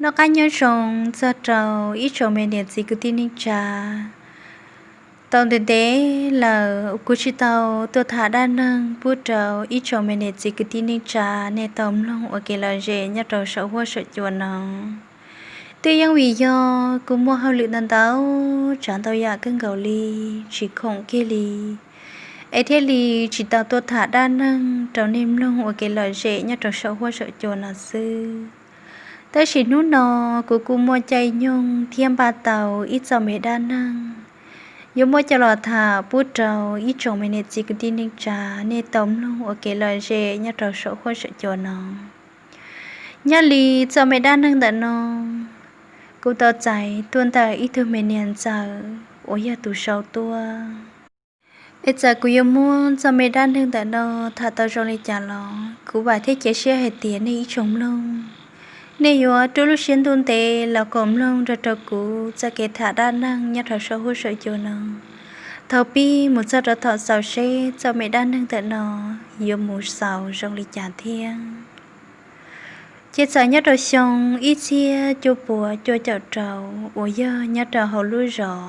Noj qab nyob zoo txog rau ib tsoom me niam txiv kwv tij neej tsa. Tau ntev ntev lawm kuv tsis tau tuaj tham dab neeg pub rau ib tsoom me niam txiv kwv tij neej tsa nej tau mloog ua kev lom zem nyob rau saum huab saum cua no. Twb yeej vim yog kuv muaj hauj lwm ntau ntau tsav ntau yam kawg nkaus li, tsis khoom kiag li, es thiaj li tsis tau tuaj tham dab neeg rau nej mloog ua kev lom zem nyob rau saum huab saum cua no xwb. Tab sis hnub no kuv kuj muaj caij nyoog thiab npaj tau ib txoj me dab neeg yuav muab coj los tham pub rau ib tsoom me niam txiv kwv tij neej tsa nej tau mloog ua kev lom zem nyob rau saum huab saum cua no. Nyob li txoj me dab neeg ntawm no, kuv tau txais tuaj ntawm ib tug me niam ntxawm uas yog tus sau tuaj. Es txawm kuv yuav muab txoj me dab neeg ntawm no tham tau zoo li cas los kuv vam thiab cia siab hais tias nej ib tsoom mloog, nej yuav rub lub siab ntuj ntev los koom mloog nrog rau kuv txoj kev tham dab neeg nyob rau saum huab saum cua no, thaum pib mus txog rau thaum xaus seb txoj me dab neeg ntawm no yuav mus xaus zoo li cas thiab. Ces txawm nyob rau xyoo ib txhiab cuaj puas cuaj caum rau uas yog nyob rau hauv lub zos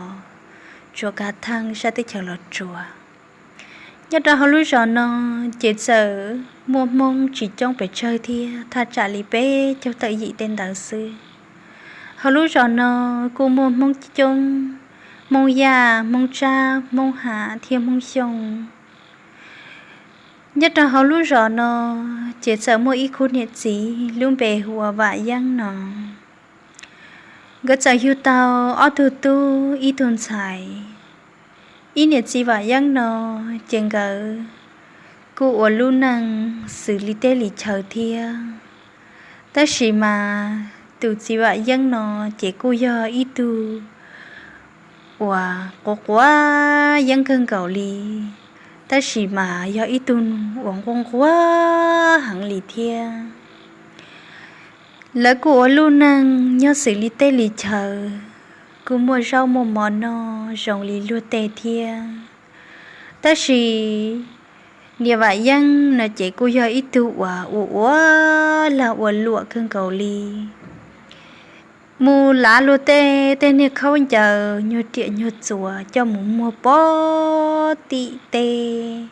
Tsuas Kav Theej sab teb chaws Los Tsuas. Nyob rau hauv lub zos no ces txawm muaj Hmoob tsis coob pes tsawg thiab, thaj tsam li peb caug tawm yim tej ntawd xwb. Hauv lub zos no kuj muaj Hmoob coob, Hmoob Yaj, Hmoob Tsab, Hmoob Ham thiab Hmoob Xyooj. Nyob rau hauv lub zos no ces txawm muaj ib khub niam txiv lub npe hu ua Vam Yeeb no. Nkawd txawm yug tau ob tug tub ib tug ntxhais. Ib niam txiv Vam Yeeb no ces nkawd kuj ua lub neej xws li teb li chaw thiab. Tab sis mas tus txiv Vam Yeeb no ces kuj yog ib tug uas quav quav yeeb kawg nkaus li, tab sis mas yog ib tug uas nquag nquag heev li thiab. Lawv kuj ua lub neej nyob xws li teb li chaw, kuj muaj zaub muaj mov noj zoo li luag tej thiab. Tab sis niam Vam Yeeb no ces kuj yog ib tug uas ua ua lag ua luam kawg nkaus li. Mus lav luag tej tej niag khaub ncaws nyuag riam nyuag txuas coj mus muag pog tim tej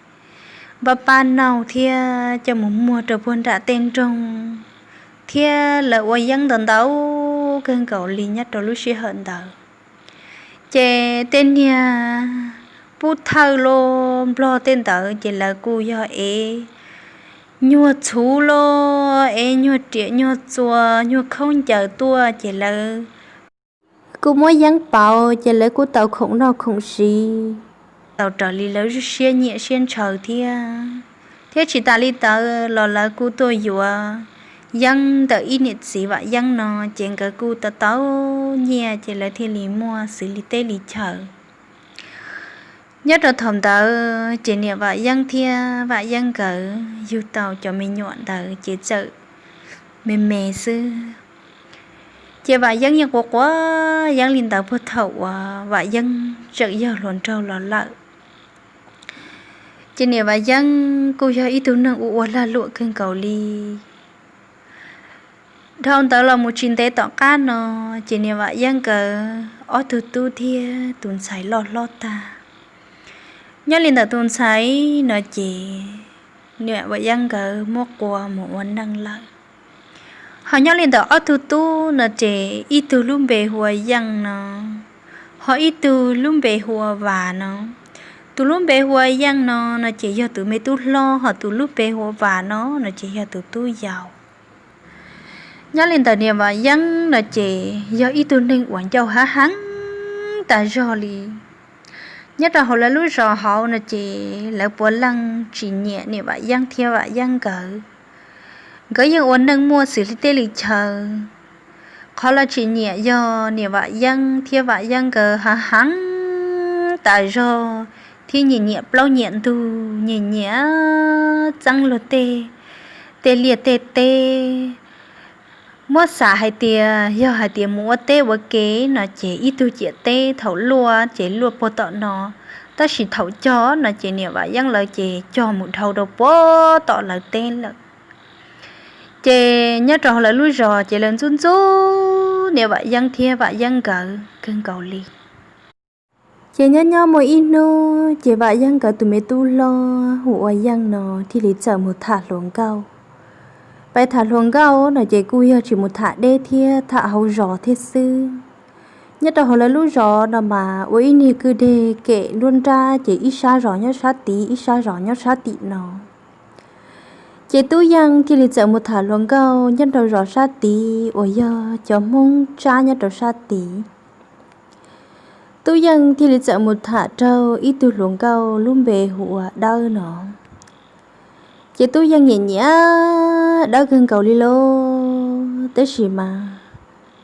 npab pab nauj thiab coj mus muag rau puag nram tej nroog, thiab lawv ua yeeb ntau ntau kawg nkaus li nyob rau lub sij hawm ntawd. Ces tej niag pub thawj los nplog tej ntawd ces lawv kuj yog ev nyuag txhuv los ev nyuag riam nyuag txuas nyuag khaub ncaws tuaj ces lawv kuj muab yeeb pauv ces lawv kuj tau khoom noj khoom siv, tau raws li lawv siab nyiam siab ntshaw thiab. Thiab tsis tas li ntawd los lawv kuj tuaj yuav yeeb ntawm ib niam txiv Vam Yeeb no, ces nkawd kuj tau tau nyiaj ces lawv thiaj li muaj xws li teb li chaw. Nyob rau thaum ntawd ces niam Vam Yeeb thiab Vam Yeeb nkawd yug tau cov me nyuam ntawd ces txawm me me xwb. Ces Vam Yeeb yeej quav quav yeeb li ntawd puag thaum uas Vam Yeeb tseem yog hluas nraug los lawm. Ces niam Vam Yeeb kuj yog ib tug neeg ua ua lag luam kawg nkaus li. Dhau ntawd los mus tsis ntev tom qab no, ces niam Vam Yeeb nkawd ob tug tub thiab tus ntxhais loj hlob tag. Nyob li ntawm tus ntxhais no ces niam Vam Yeeb nkawd muab qua mus ua neej lawm. Ho nyob li ntawm ob tug tub no ces ib tug lub npe hu ua Yeej no, ho ib tug lub npe hu ua Vas no. Tus lub npe hu ua Yeej no no ces yog tus me tub hlob, ho tus lub npe hu ua Vas no no ces yog tus tub yau. Nyob li ntawm niam Vam Yeeb no ces yog ib tug neeg uas ncauj hav heev tas zog li. Nyob rau hauv lawv lub zos hauv no ces lawv puav leej tsis nyiam niam Vam Yeeb thiab Vam Yeeb nkawd. Nkawd yeej ua neej muaj xws li teb li chaw. Qhov lawv tsis nyiam yog niam Vam Yeeb thiab Vam Yeeb nkawd hav heev tas zog, thiab nyiam nyiam plaub nyiam ntug, nyiam nyiam txeeb luag tej, tej liaj tej teb. Muab xav hais tias yog hais tias mus ua teb ua ke no ces ib tug ciam teb thaum luaj ces luaj puag tom no, tab sis thaum cog no ces niam Vam Yeeb lawv ces cog mus dhau rau puag tom lawv teb lawm. Ces nyob rau hauv lawv lub zos ces lawv ntxub ntxub niam Vam Yeeb thiab Vam Yeeb nkawd kawg nkaus li. Ces nyob nyob muaj ib hnub ces Vam Yeeb nkawd tus me tub hlob hu ua Yeej no thiaj li txawm mus tham hluas nkauj. Pais tham hluas nkauj no ces kuj yog tsis mus tham deb thiab, tham hauv zos thiab xwb. Nyob rau hauv lawv lub zos no mas ua ib niag kwj deg kem luab nrab, ces ib sab zos nyob sab tid, ib sab zos nyob sab tim no. Ces Tub Yeej thiaj li txawm mus tham hluas nkauj nyob rau zos sab tid uas yog cov Hmoob Tsab nyob rau sab tid. Tub Yeej thiaj li txawm mus tham rau ib tug hluas nkauj lub npe hu ua Dawb no. Ces Tub Yeej nyiam nyiam Dawb kawg nkaus li lauj, tab sis mas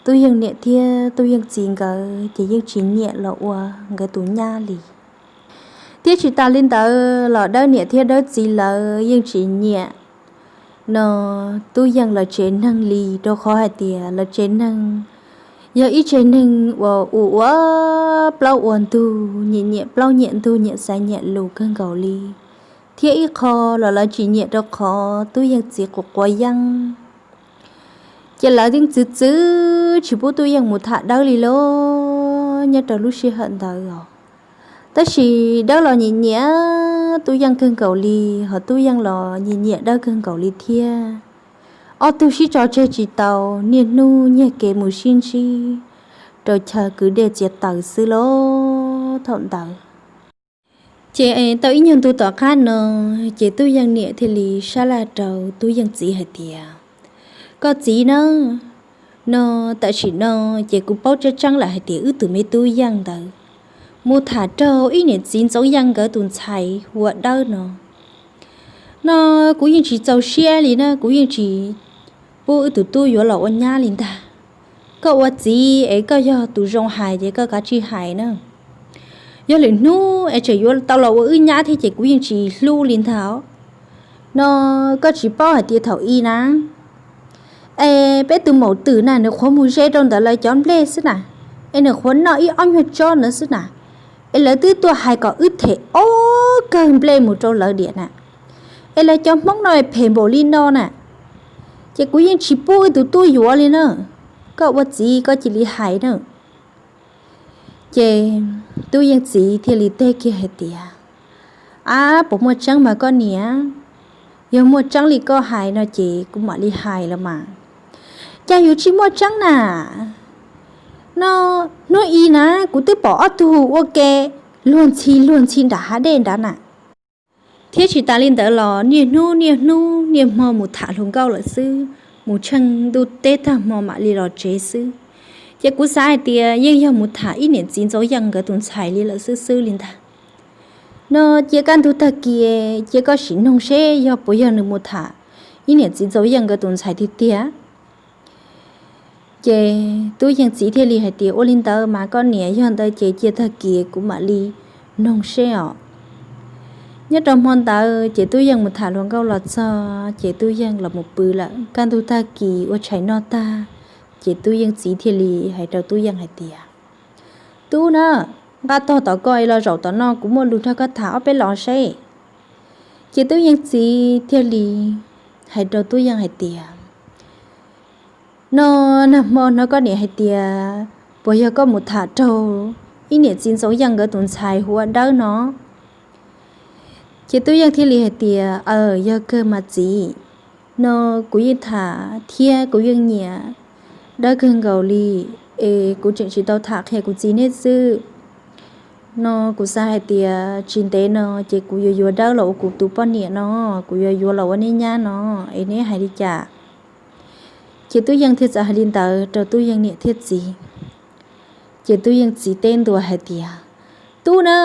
Tub Yeej niam thiab Tub Yeej txiv nkawd ces yeej tsis nyiam los ua nkawd tus nyab li. Thiab tsis tas li ntawd los Dawb niam thiab Dawb txiv lawv yeej tsis nyiam no Tub Yeej lawv tsev neeg li, rau qhov hais tias lawv tsev neeg yog ib tsev neeg uas ua ua plaub ua ntug, nyiam nyiam plaub nyiam ntug, nyiam xaiv nyiam lus kawg nkaus li. Thiab ib qho los lawv tsis nyiam rau qhov Tub Yeej txiv quav quav yeeb. Ces lawv yeej txwv txwv tsis pub Tub Yeej mus tham Dawb li lauj nyob rau lub sij hawm ntawd os. Tab sis Dawb los nyiam nyiam Tub Yeej kawg nkaus li, hos Tub Yeej los nyiam nyiam Dawb kawg nkaus li thiab. Ob tug sib tso tseg tsis tau, niaj hnub nyiag kev mus sib ntsib rau chaw kwv dej txiav taws xwb lauj thaum ntawd. Ces tau ib nyuag ntu tom qab no, ces Tub Yeej niam thiaj li sab laj rau Tub Yeej txiv hais tias, Koj txiv na, no tam sim no ces kuv paub tseeb tseeb lawm hais tias wb tus me Tub Yeej ntawd mus tham raug ib niam txiv Ntxoov Yeej nkawd tus ntxhais hu ua Dawb no. No kuv yeej tsis txaus siab li na, kuv yeej tsis pub wb tus tub yuav los ua nyab li ntag. Koj ua txiv es koj yog tus zoo hais ces koj kav tsij hais na. Yog lwm hnub es tseem yuav tau los ua wb nyab thiab ces kuv yeej tsis hlub li ntag. No koj tsis paub hais tias thaum i na, es peb tus maum twm na nws qhuav mus ze rau ntawd lawv cov nplej xwb na, es nws qhuav noj ib ob nyuag tsob ntawd xwb na, es lawv twb tuaj hais kom wb them ob kawg nplej mus rau lawv diam na, es lawv cov Hmoob no phem npaum li no na, ces kuv yeej tsis pub wb tus tub yuav li na. Koj ua txiv koj cia li hais na. Ces Tub Yeej txiv thiaj li teb kiag hais tias, Ab, puas muaj tseeb mas koj niam? Yog muaj tseeb li koj hais no ces kuv mam li hais los mas. Cas yuav tsis muaj tseeb na? No hnub i na kuv twb pom ob tug ua ke luag ntxhi luag ntxhi nram hav dej nrad na. Thiab tsis tas li ntawd los niaj hnub niaj hnub niaj hmo mus tham hluas nkauj lawm xwb, mus tsheej ntuj teb tag hmo mam li los tsev xwb. Ces kuv xav hais tias yeej yog mus tham ib niam txiv Ntxoov Yeej nkawd tus ntxhais li lawm xwb xwb li ntag. No cia kaj ntug tag kis cia koj sim noog seb yog puas yog nws mus tham ib niam txiv Ntxoov Yeej nkawd tus ntxhais tiag tiag. Ces Tub Yeej txiv thiaj li hais tias, Ua li ntawd mas koj niam, yog ntawd ces cia tag kis kuv mam li noog seb os. Nyob rau hmo ntawd ces Tub Yeej mus tham hluas nkauj los txog ces Tub Yeej los mus pw lawm. Kaj ntug tag kis ua tshais noj tag, ces Tub Yeej txiv thiaj li hais rau Tub Yeej hais tias, Tub na, nqa tog tom ko es los zaum tom no kuv muaj lus nrog koj tham ob peb los seb. Ces Tub Yeej txiv thiaj li hais rau Tub Yeej hais tias, No nag hmo no koj niam hais tias puas yog koj mus tham raug ib niam txiv Ntxoov Yeej nkawd tus ntxhais hu ua Dawb no? Ces Tub Yeej thiaj li hais tias, Aw, yog kawg mas txiv. No kuv yeej tham thiab kuv yeej nyiam Dawb kawg nkaus li, es kuv tseem tsis tau tham qhia kuv txiv neb xwb. No kuv xav hais tias tsis ntev no ces kuv yuav yuav Dawb los ua kuv tus poj niam no, kuv yuav yuav los ua neb nyab no, es neb hais li cas? Ces Tub Yeej thiaj txawm hais li ntawd rau Tub Yeej niam thiab txiv. Ces Tub Yeej txiv teb ntua hais tias, Tub na,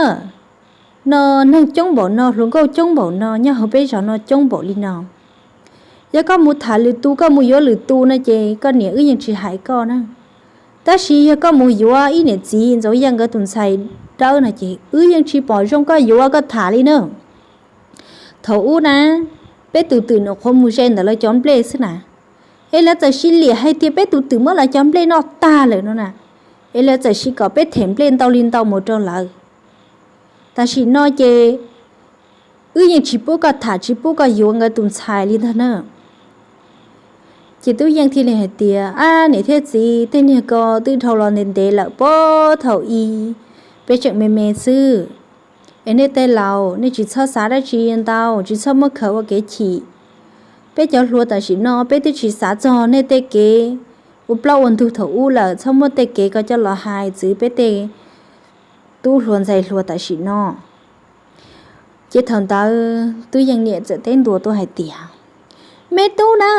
no neeg coob npaum no, hluas nkauj coob npaum no, nyob hauv peb zos no coob npaum li no, yog koj mus tham lwm tus, koj mus yuav lwm tus no ces koj niam wb yeej tsis hais koj na. Tab sis yog koj mus yuav ib niam txiv Ntxoov Yeej nkawd tus ntxhais Dawb no ces wb yeej tsis pom zoo koj yuav koj tham li na. Thaum ub na, peb tus twm nws qhuav mus ze ntawm lawv cov nplej xwb na, es lawv txawm sis liam hais tias peb tus twm muab lawv cov nplej noj tag lawm no na, es lawv txawm sis kom peb them nplej ntau li ntau mus rau lawv. Tam sim no ces wb yeej tsis pub koj tham tsis pub koj yuav nkawd tus ntxhais li ntag na. Ces Tub Yeej thiaj li hais tias, Ab, niam thiab txiv, tej niag ko twb dhau los ntev ntev lawm, puag thaum ub peb tseem me me xwb. Es nej tej laus, nej tsis txhob xav dab tsi ntau, tsis txhob muab khaws ua kev chim. Peb cov hluas tam sim no peb twb tsis xav txog nej tej kev ua plaub ua ntug thaum ub lawm, txhob muab tej kev ko coj los hais txwv peb tej tub hluas ntxhais hluas tam sim no. Ces thaum ntawd Tub Yeej niam txawm teb ntua tuaj hais tias, Me tub na,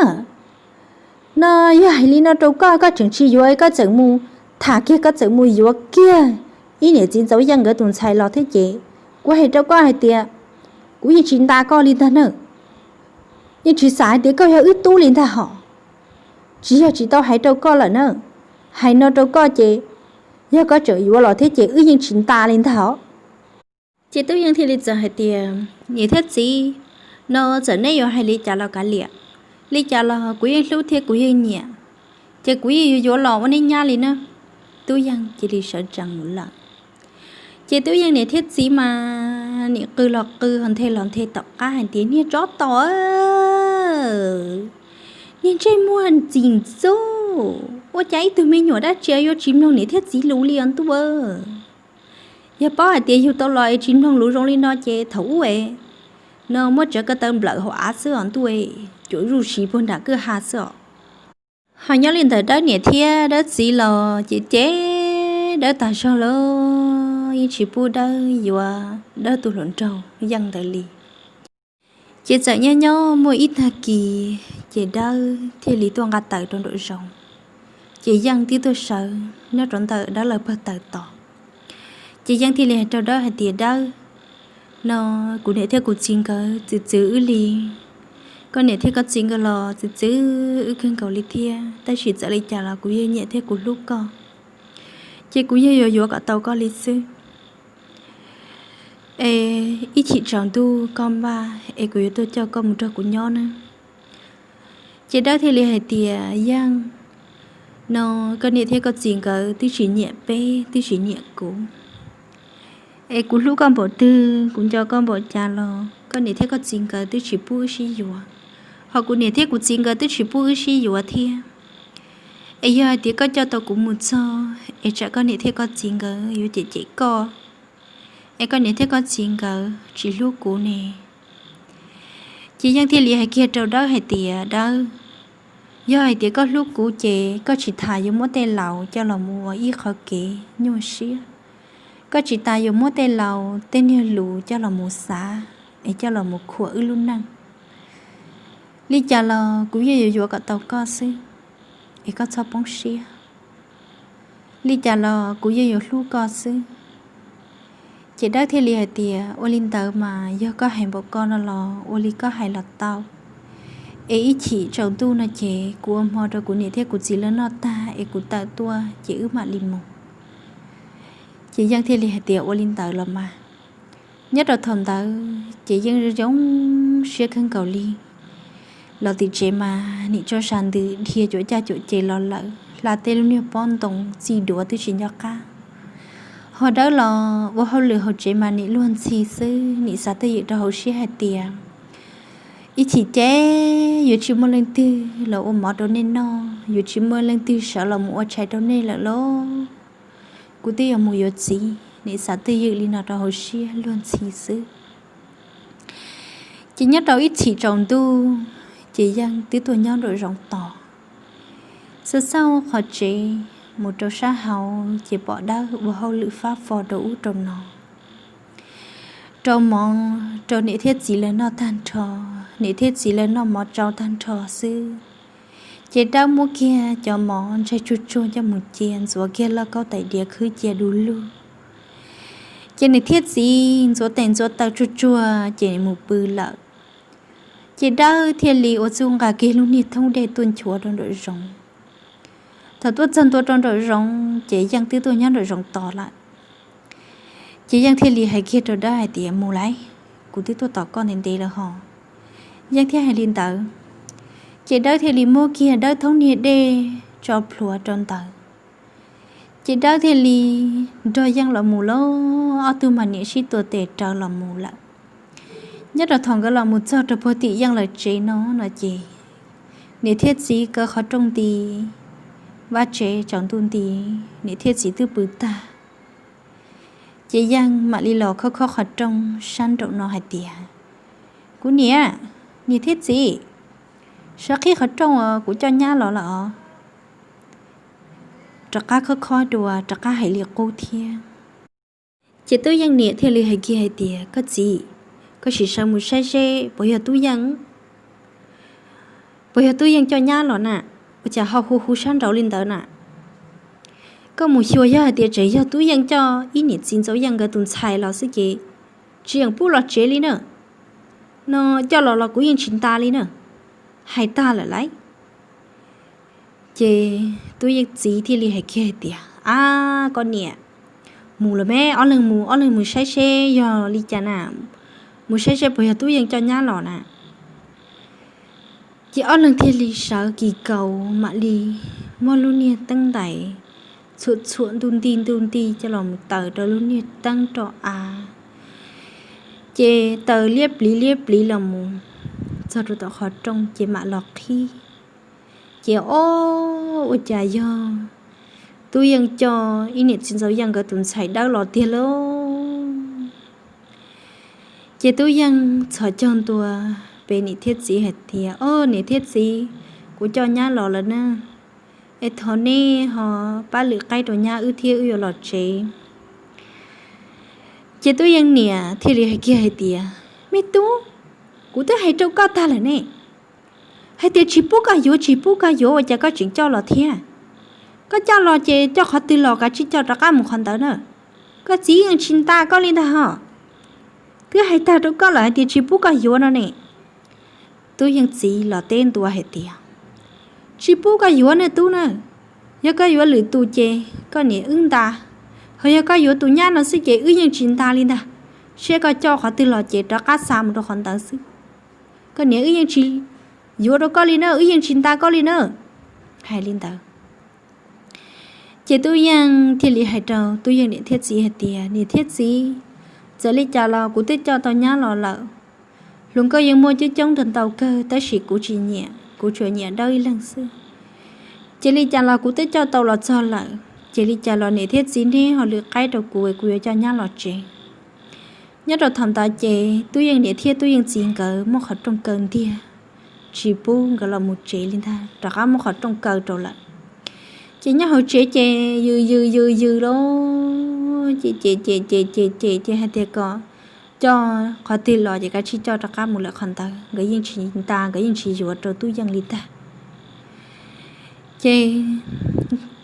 no yog hais li no rau koj, koj tseem tsis yuav, koj txawm mus tham kiag, koj txawm mus yuav kiag ib niam txiv Ntxoov Yeej nkawd tus ntxhais los thiab ces kuv hais rau koj hais tias kuv yeej tsis nta koj li ntag na. Yeej tsis xav hais tias koj yog wb tub li ntag hos. Tsis yog tsis tau hais rau koj lawm na, hais no rau koj ces yog koj tseem yuav los thiab ces wb yeej tsis nta li ntag hos. Ces Tub Yeej thiaj li txawm hais tias, Niam thiab txiv, no txawm neb yuav hais li cas los kav liam, li cas los kuv yeej hlub thiab kuv yeej nyiam, ces kuv yeej yuav yuav los ua neb nyab li na. Tub Yeej cia li sawv tsees mus lawm. Ces Tub Yeej niam thiab txiv mas nim qw los qw, ho nthe los nthe tom qab hais tias, Niag tsov tom, niag ntsej muag txim ntxub, ua cas ib tug me nyuam dab tsi yuav tsis mloog niam thiab txiv lus li os ntuj. Yog paub hais tias yug tau los es tsis mloog lus zoo li no ces thaum ub es no muab tsawv ko taw nplawm hauv av xwb os ntuj, cuam zuj sis puag nram kwj ha xwb os. Ho nyob li ntawm Dawb niam thiab Dawb txiv los ces cem Dawb tag zog lawm, yeej tsis pub Dawb yuav Dawb tus hluas nraug Yeej ntawd li. Ces txawm nyob nyob muaj ib tag kis ces Dawb thiaj li tuaj nqa taws rau nraum zoov. Ces Yeej twb tuaj sawv nyob rau ntawm Dawb lawv pawg taws tos. Ces Yeej thiaj li hais rau Dawb hais tias, Dawb, no kuv niam thiab kuv txiv nkawd txwv txwv wb li. Koj niam thiab koj txiv nkawd los txwv txwv wb kawg nkaus li thiab, tab sis txawm li cas los kuv yeej nyiam thiab kuv hlub koj, ces kuv yeej yuav yuav kom tau koj li xwb. Es ib chim tsaus ntuj koj npaj es kuv yuav tuaj coj koj mus nrog kuv nyob na. Ces Dawb thiaj li hais tias, Yeej, no koj niam thiab koj txiv nkawd twb tsis nyiam peb, twb tsis nyiam kuv. Es kuv hlub koj npaum twg, kuv nco koj npaum cas los koj niam thiab koj txiv nkawd twb tsis pub wb sib yuav, ho kuv niam thiab kuv txiv nkawd twb tsis pub wb sib yuav thiab. Es yog hais tias koj coj tau kuv mus txog es tsam koj niam thiab koj txiv nkawd yuav cem cem koj, es koj niam thiab koj txiv nkawd tsis hlub kuv ne. Ces Yeej thiaj li hais kiag rau Dawb hais tias, Dawb, yog hais tias koj hlub kuv ces koj tsis tas yuav muab tej laus coj los mus ua ib qho kev nyuaj siab. Koj tsis tas yuav muab tej laus tej niag lus coj los mus xav es coj los mus khuam wb lub neej. Li cas los kuv yeej yuav yuav kom tau koj xwb, es koj txhob poob siab. Li cas los kuv yeej yuav hlub koj xwb. Ces Dawb thiaj li hais tias, Ua li ntawd mas yog koj hais npaum ko no los ua li koj hais los tau. Es ib chim tsaus ntuj no ces kuv ua hmo rau kuv niam thiab kuv txiv lawv noj tag es kuv tawm tuaj ces wb mam li mus. Ces Yeej thiaj li hais tias, Ua li ntawd los mas. Nyob rau thaum ntawd ces Yeej zoo siab kawg nkaus li. Los tim tsev mas nim tso sas ntws dhia cuam caj cuam ces los lawm, hla tej lub niag pob ntoo txij duav twb tsis nco qab. Ho Dawb los ua hauj lwm hauv tsev mas nim luag ntxhi xwb, nim xav twj ywm rau hauv siab hais tias, Ib chim ces yuav tsis muaj leej twg los ua mov rau nej noj, yuav tsis muaj leej twg sawv los mus ua tshais rau nej lawm lauj. Kuv twb yuav mus yuav txiv, nim xav twj ywm li no rau hauv siab luag ntxhi xwb. Ces nyob rau ib chim tsaus ntuj, ces Yeej twb tuaj nyob nraum zoov tos. Xauj xauj qhov tsev mus rau sab hauv ces pom Dawb ua hauj lwm fab fo rau ub rau no, rau mov rau niam thiab txiv lawv noj tag nrho. Niam thiab txiv lawv noj mov tsau tag nrho xwb, ces Dawb muab kiag cov mov ntsaig tsuag tsuag coj mus cia, ntxuav kiag lauj kaub tais diav khwb cia du lug. Ces niam thiab txiv ntxuav tes ntxuav taw tsuag tsuag ces mus pw lawm. Ces Dawb thiaj li ua txuj nqa kiag lub niag thoob dej tuaj nchuav rau nraum zoov. Thaum tuaj txog ntua rau nraum zoov ces Yeej twb tuaj nyob nraum zoov tos lawm. Ces Yeej thiaj li hais kiag rau Dawb hais tias, Mus lauj, kuv twb tuaj tos koj ntev ntev lawm hos. Yeej thiaj hais li ntawd, ces Dawb thiaj li muab kiag Dawb thoob niag dej tso plhuav rau ntawd. Ces Dawb thiaj li nrog Yeej los mus lauj, ob tug mas niam sib tua tes raws los mus lawm. Nyob rau thaum nkawd los mus txog rau puag tim Yeej lawv tsev no no ces Niam thiab txiv kaw qhov rooj nti, vaj tsev tsaus ntuj nti, niam thiab txiv twb pw tag. Ces Yeej mam li los khob khob qhov rooj sab nraum no hais tias, Kuv niam, niam thiab txiv, sawv qhib qhov rooj os, kuv coj nyab los lawm os. Rov qab khob khob dua, rov qab hais li qub thiab. Ces Tub Yeej niam thiaj li hais kiag hais tias, Koj txiv, koj sim sawv mus saib seb puas yog Tub Yeej, puas yog Tub Yeej coj nyab los na, ua cas ho hu hu sab nraud li ntawd na. Koj mus xyuas yog hais tias tseem yog Tub Yeej coj ib niam txiv Ntxoov Yeej nkawd tus ntxhais los xwb ces tsis yeem pub los tsev li na. No coj los los kuv yeej tsis nta li na. Hais tag lawm lauj. Ces Tub Yeej txiv thiaj li hais kiag hais tias, Ab, koj niam, mus los me, ob leeg mus, ob leeg mus saib seb yog li cas na, mus saib seb puas yog Tub Yeej coj nyab los na. Ces ob leeg thiaj li sawv kis kaus mam li muab lub niag teeb ntais txhuam txhuam ntuj nti ntuj nti coj los mus taws rau lub niag teeb roj av. Ces taws liab pliv liab pliv los mus txog rau tom qhov rooj ces mam los qhib. Ces ob, ua cas yog Tub Yeej coj ib niam txiv Ntxoov Yeej nkawd tus ntxhais dawb los tiag lauj. Ces Tub Yeej txhos caug ntua pem niam thiab txiv hais tias, Au, niam thiab txiv, kuv coj nyab los lawm na. Es thov neb ho pab lwm qaib rau nyab wb thiab wb yuav los tsev. Ces Tub Yeej niam thiaj li hais kiag hais tias, Me tub, kuv twb hais rau koj tag lawm ne, hais tias tsis pub koj yuav, tsis pub koj yuav, ua cas koj tseem coj los thiab? Koj coj los ces coj qhov twg los kav tsij coj rov qab mus qhov ntawd na. Koj txiv yeej tsis nta koj li ntag hos. Twb hais tag rau koj lawm hais tias tsis pub koj yuav no ne. Tub Yeej txiv los teb ntua hais tias, Tsis pub koj yuav ne tub na. Yog koj yuav lwm tus ces koj niam wb nta, ho yog koj yuav tus nyab no xwb ces wb yeej tsis nta li ntag. Seb koj coj qhov twg los ces rov qab xa mus rau qhov ntawd xwb. Koj niam wb yeej tsis yuav rau koj li na, wb yeej tsis nta koj li na. Hais li ntawd ces Tub Yeej thiaj li hais rau Tub Yeej niam thiab txiv hais tias, Niam thiab txiv, txawm li cas los kuv twb coj tau nyab los lawm. Hluas nkauj yeej muaj coob coob ntau ntau kawg tab sis kuv tsis nyiam, kuv tsuas nyiam Dawb ib leeg xwb. Ces li cas los kuv twb coj tau los txog lawm, ces li cas los niam thiab txiv neb ho lwm qaib rau kuv es kuv yuav coj nyab los tsev. Nyob rau thaum ntawd ces Tub Yeej niam thiab Tub Yeej txiv nkawd muab qhov rooj kaw ntiag, tsis pub nkawd los mus tsev li ntag, rov qab muab qhov rooj kaw rau lawm. Ces nyob hauv tsev ces yws yws yws yws lauj, ces ces ces ces ces ces ces hais tias kom coj qhov twg los ces kav tsij coj rov qab mus lawm qhov ntawd, nkawd yeej tsis nta, nkawd yeej tsis yuav rau Tub Yeej li ntag. Ces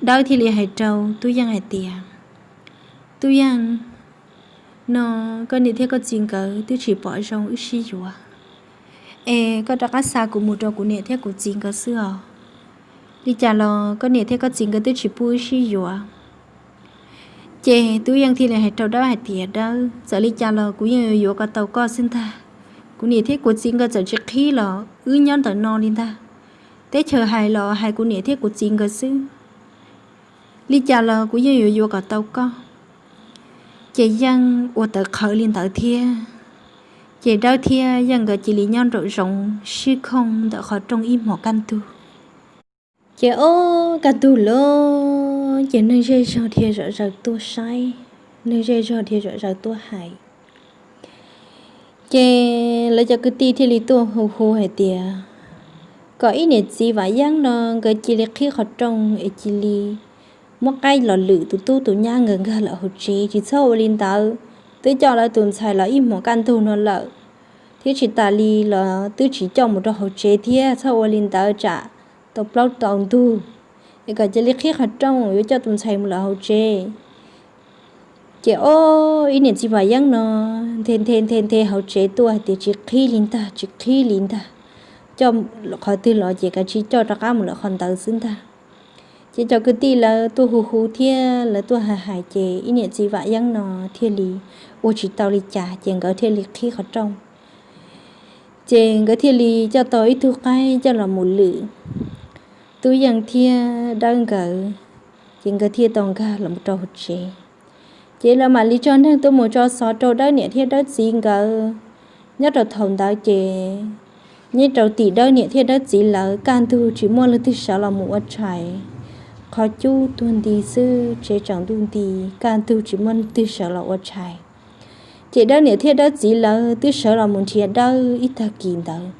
Dawb thiaj li hais rau Tub Yeej hais tias, Tub Yeej, no koj niam thiab koj txiv nkawd twb tsis pom zoo wb sib yuav, es koj rov qab xa kuv mus rau kuv niam thiab kuv txiv nkawd xwb os. Li cas los koj niam thiab koj txiv nkawd twb tsis pub wb sib yuav. Ces Tub Yeej thiaj li hais rau Dawb hais tias, Dawb, txawm li cas los kuv yeej yuav yuav kom tau koj xwb ntag. Kuv niam thiab kuv txiv nkawd txawm tsis qhib los wb nyob ntawm no li ntag. Teb chaws hais los hais kuv niam thiab kuv txiv nkawd xwb. Li cas los kuv yeej yuav yuav kom tau koj. Ces Yeej ua tawv qhawv li ntawd thiab. Ces Dawb thiab Yeej nkawd cia li nyob nraum zoov sib khooj ntawm qhov rooj ib hmos kaj ntug. Ces ob kaj ntug lawm ces neeg zej zog dhia zom zaws tuaj saib, neeg zej zog dhia zom zaws tuaj hais. Ces lawv cov kwv tij thiaj li tuaj hu hu hais tias kom ib niam txiv Vam Yeeb no nkawd cia li qhib qhov rooj es cia li muab qaib los lwm tus tub tus nyab nkawd nkag lawm hauv tsev, tsis txhob ua li ntawd. Twb coj lawv tus ntxhais los ib hmos kaj ntug no lawm, thiab tsis tas li los twb tsis coj mus rau hauv tsev thiab, txhob ua li ntawd tsam tau plaub tau ntug. Es kom cia li qhib qhov rooj yuav coj tus ntxhais mus lawm hauv tsev. Ces ob ib niam txiv Vam Yeeb no nthe nthe nthe nthe hauv tsev tuaj hais tias tsis qhib li ntag, tsis qhib li ntag, coj qhov twg los ces kav tsij coj rov qab mus lawm qhov ntawd xwb ntag. Ces cov kwv tij lawv tuaj hu hu thiab lawv tuaj hais hais ces ib niam txiv Vam Yeeb no thiaj li ua tsis tau li cas ces nkawd thiaj li qhib qhov rooj. Ces nkawd thiaj li coj tau ib tug qaib coj los mus lwm Tub Yeej thiab Dawb nkawd, ces nkawd thiaj tau nkag los rau hauv tsev. Ces lawv mam li tso neeg tuaj mus tso xov rau Dawb niam thiab Dawb txiv nkawd. Nyob rau thaum ntawd ces Nyob rau tim Dawb niam thiab Dawb txiv lawv kaj ntug tsis muaj leej twg sawv los mus ua tshais. Qhov cub tuag nti xwb, tsev tsaus ntuj nti, kaj ntug tsis muaj leej twg sawv los ua tshais. Ces Dawb niam thiab Dawb txiv lawv twb sawv los mus nrhiav Dawb ib tag kis ntawd,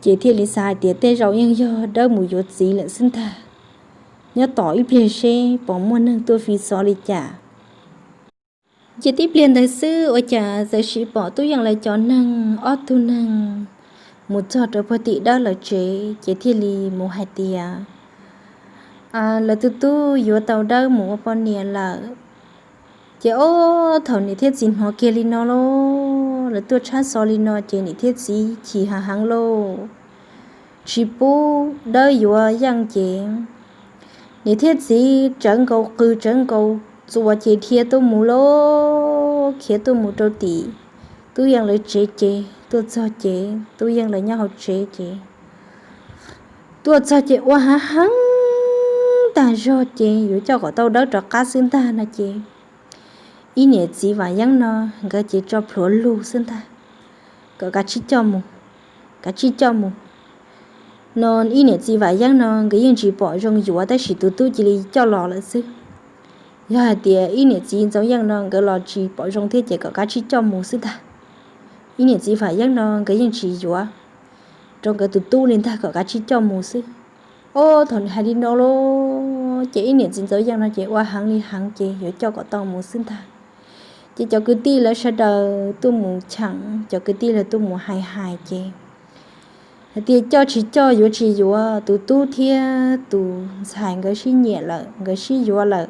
ces thiaj li xav hais tias tej zaum yeej yog Dawb mus yuav txiv lawm xwb ntag. Nyob tos ib pliag seb puas muaj neeg tuaj fi xov li cas. Ces tib pliag ntawd xwb ua cas txawm sim pom Tub Yeej lawv cov neeg ob tug neeg mus txog rau puag tim Dawb lawv tsev, ces thiaj li mus hais tias lawv tus tub yuav tau Dawb mus ua poj niam lawm. Ces ob thaum niam thiab txiv hnov kiag li no lauj, lawv tuaj tshab xov li no ces niam thiab txiv chim hav heev lauj, tsis pub Dawb yuav Yeej ces niam thiab txiv tsawv nkaus qws tsawv nkaus txuas ces dhia tuaj mus lauj, khiav tuaj mus rau tim Tub Yeej lawv tsev ces tuaj txog ces Tub Yeej lawv nyob hauv tsev ces tuaj txog ces ua hav heev tag zog ces yuav coj kom tau Dawb rov qab xwb ntag no ces ib niam txiv Vam Yeeb no nkawd ces tso plhuav lug xwb ntag, kom kav tsij coj mus, kav tsij coj mus. No ib niam txiv Vam Yeeb no nkawd yeej tsis pom zoo yuav tab sis tus tub cia li coj los lawm xwb. Yog hais tias ib niam txiv Ntxoov Yeej no nkawd los tsis pom zoo thiab ces kom kav tsij coj mus xwb ntag. Ib niam txiv Vam Yeeb no nkawd yeej tsis yuav rau nkawd tus tub li ntag, kom kav tsij coj mus xwb. Ob thaum nws hais li no lauj ces ib niam txiv Ntxoov Yeej no ces ua heev li heev ces yuav coj kom tau mus xwb ntag. Ces cov kwv tij lawv sawv daws tuaj mus cheem, cov kwv tij lawv tuaj mus hais hais ces hais tias coj tsis coj yuav tsis yuav, tus tub thiab tus ntxhais nkawd sib nyiam lawm, nkawd sib yuav lawm,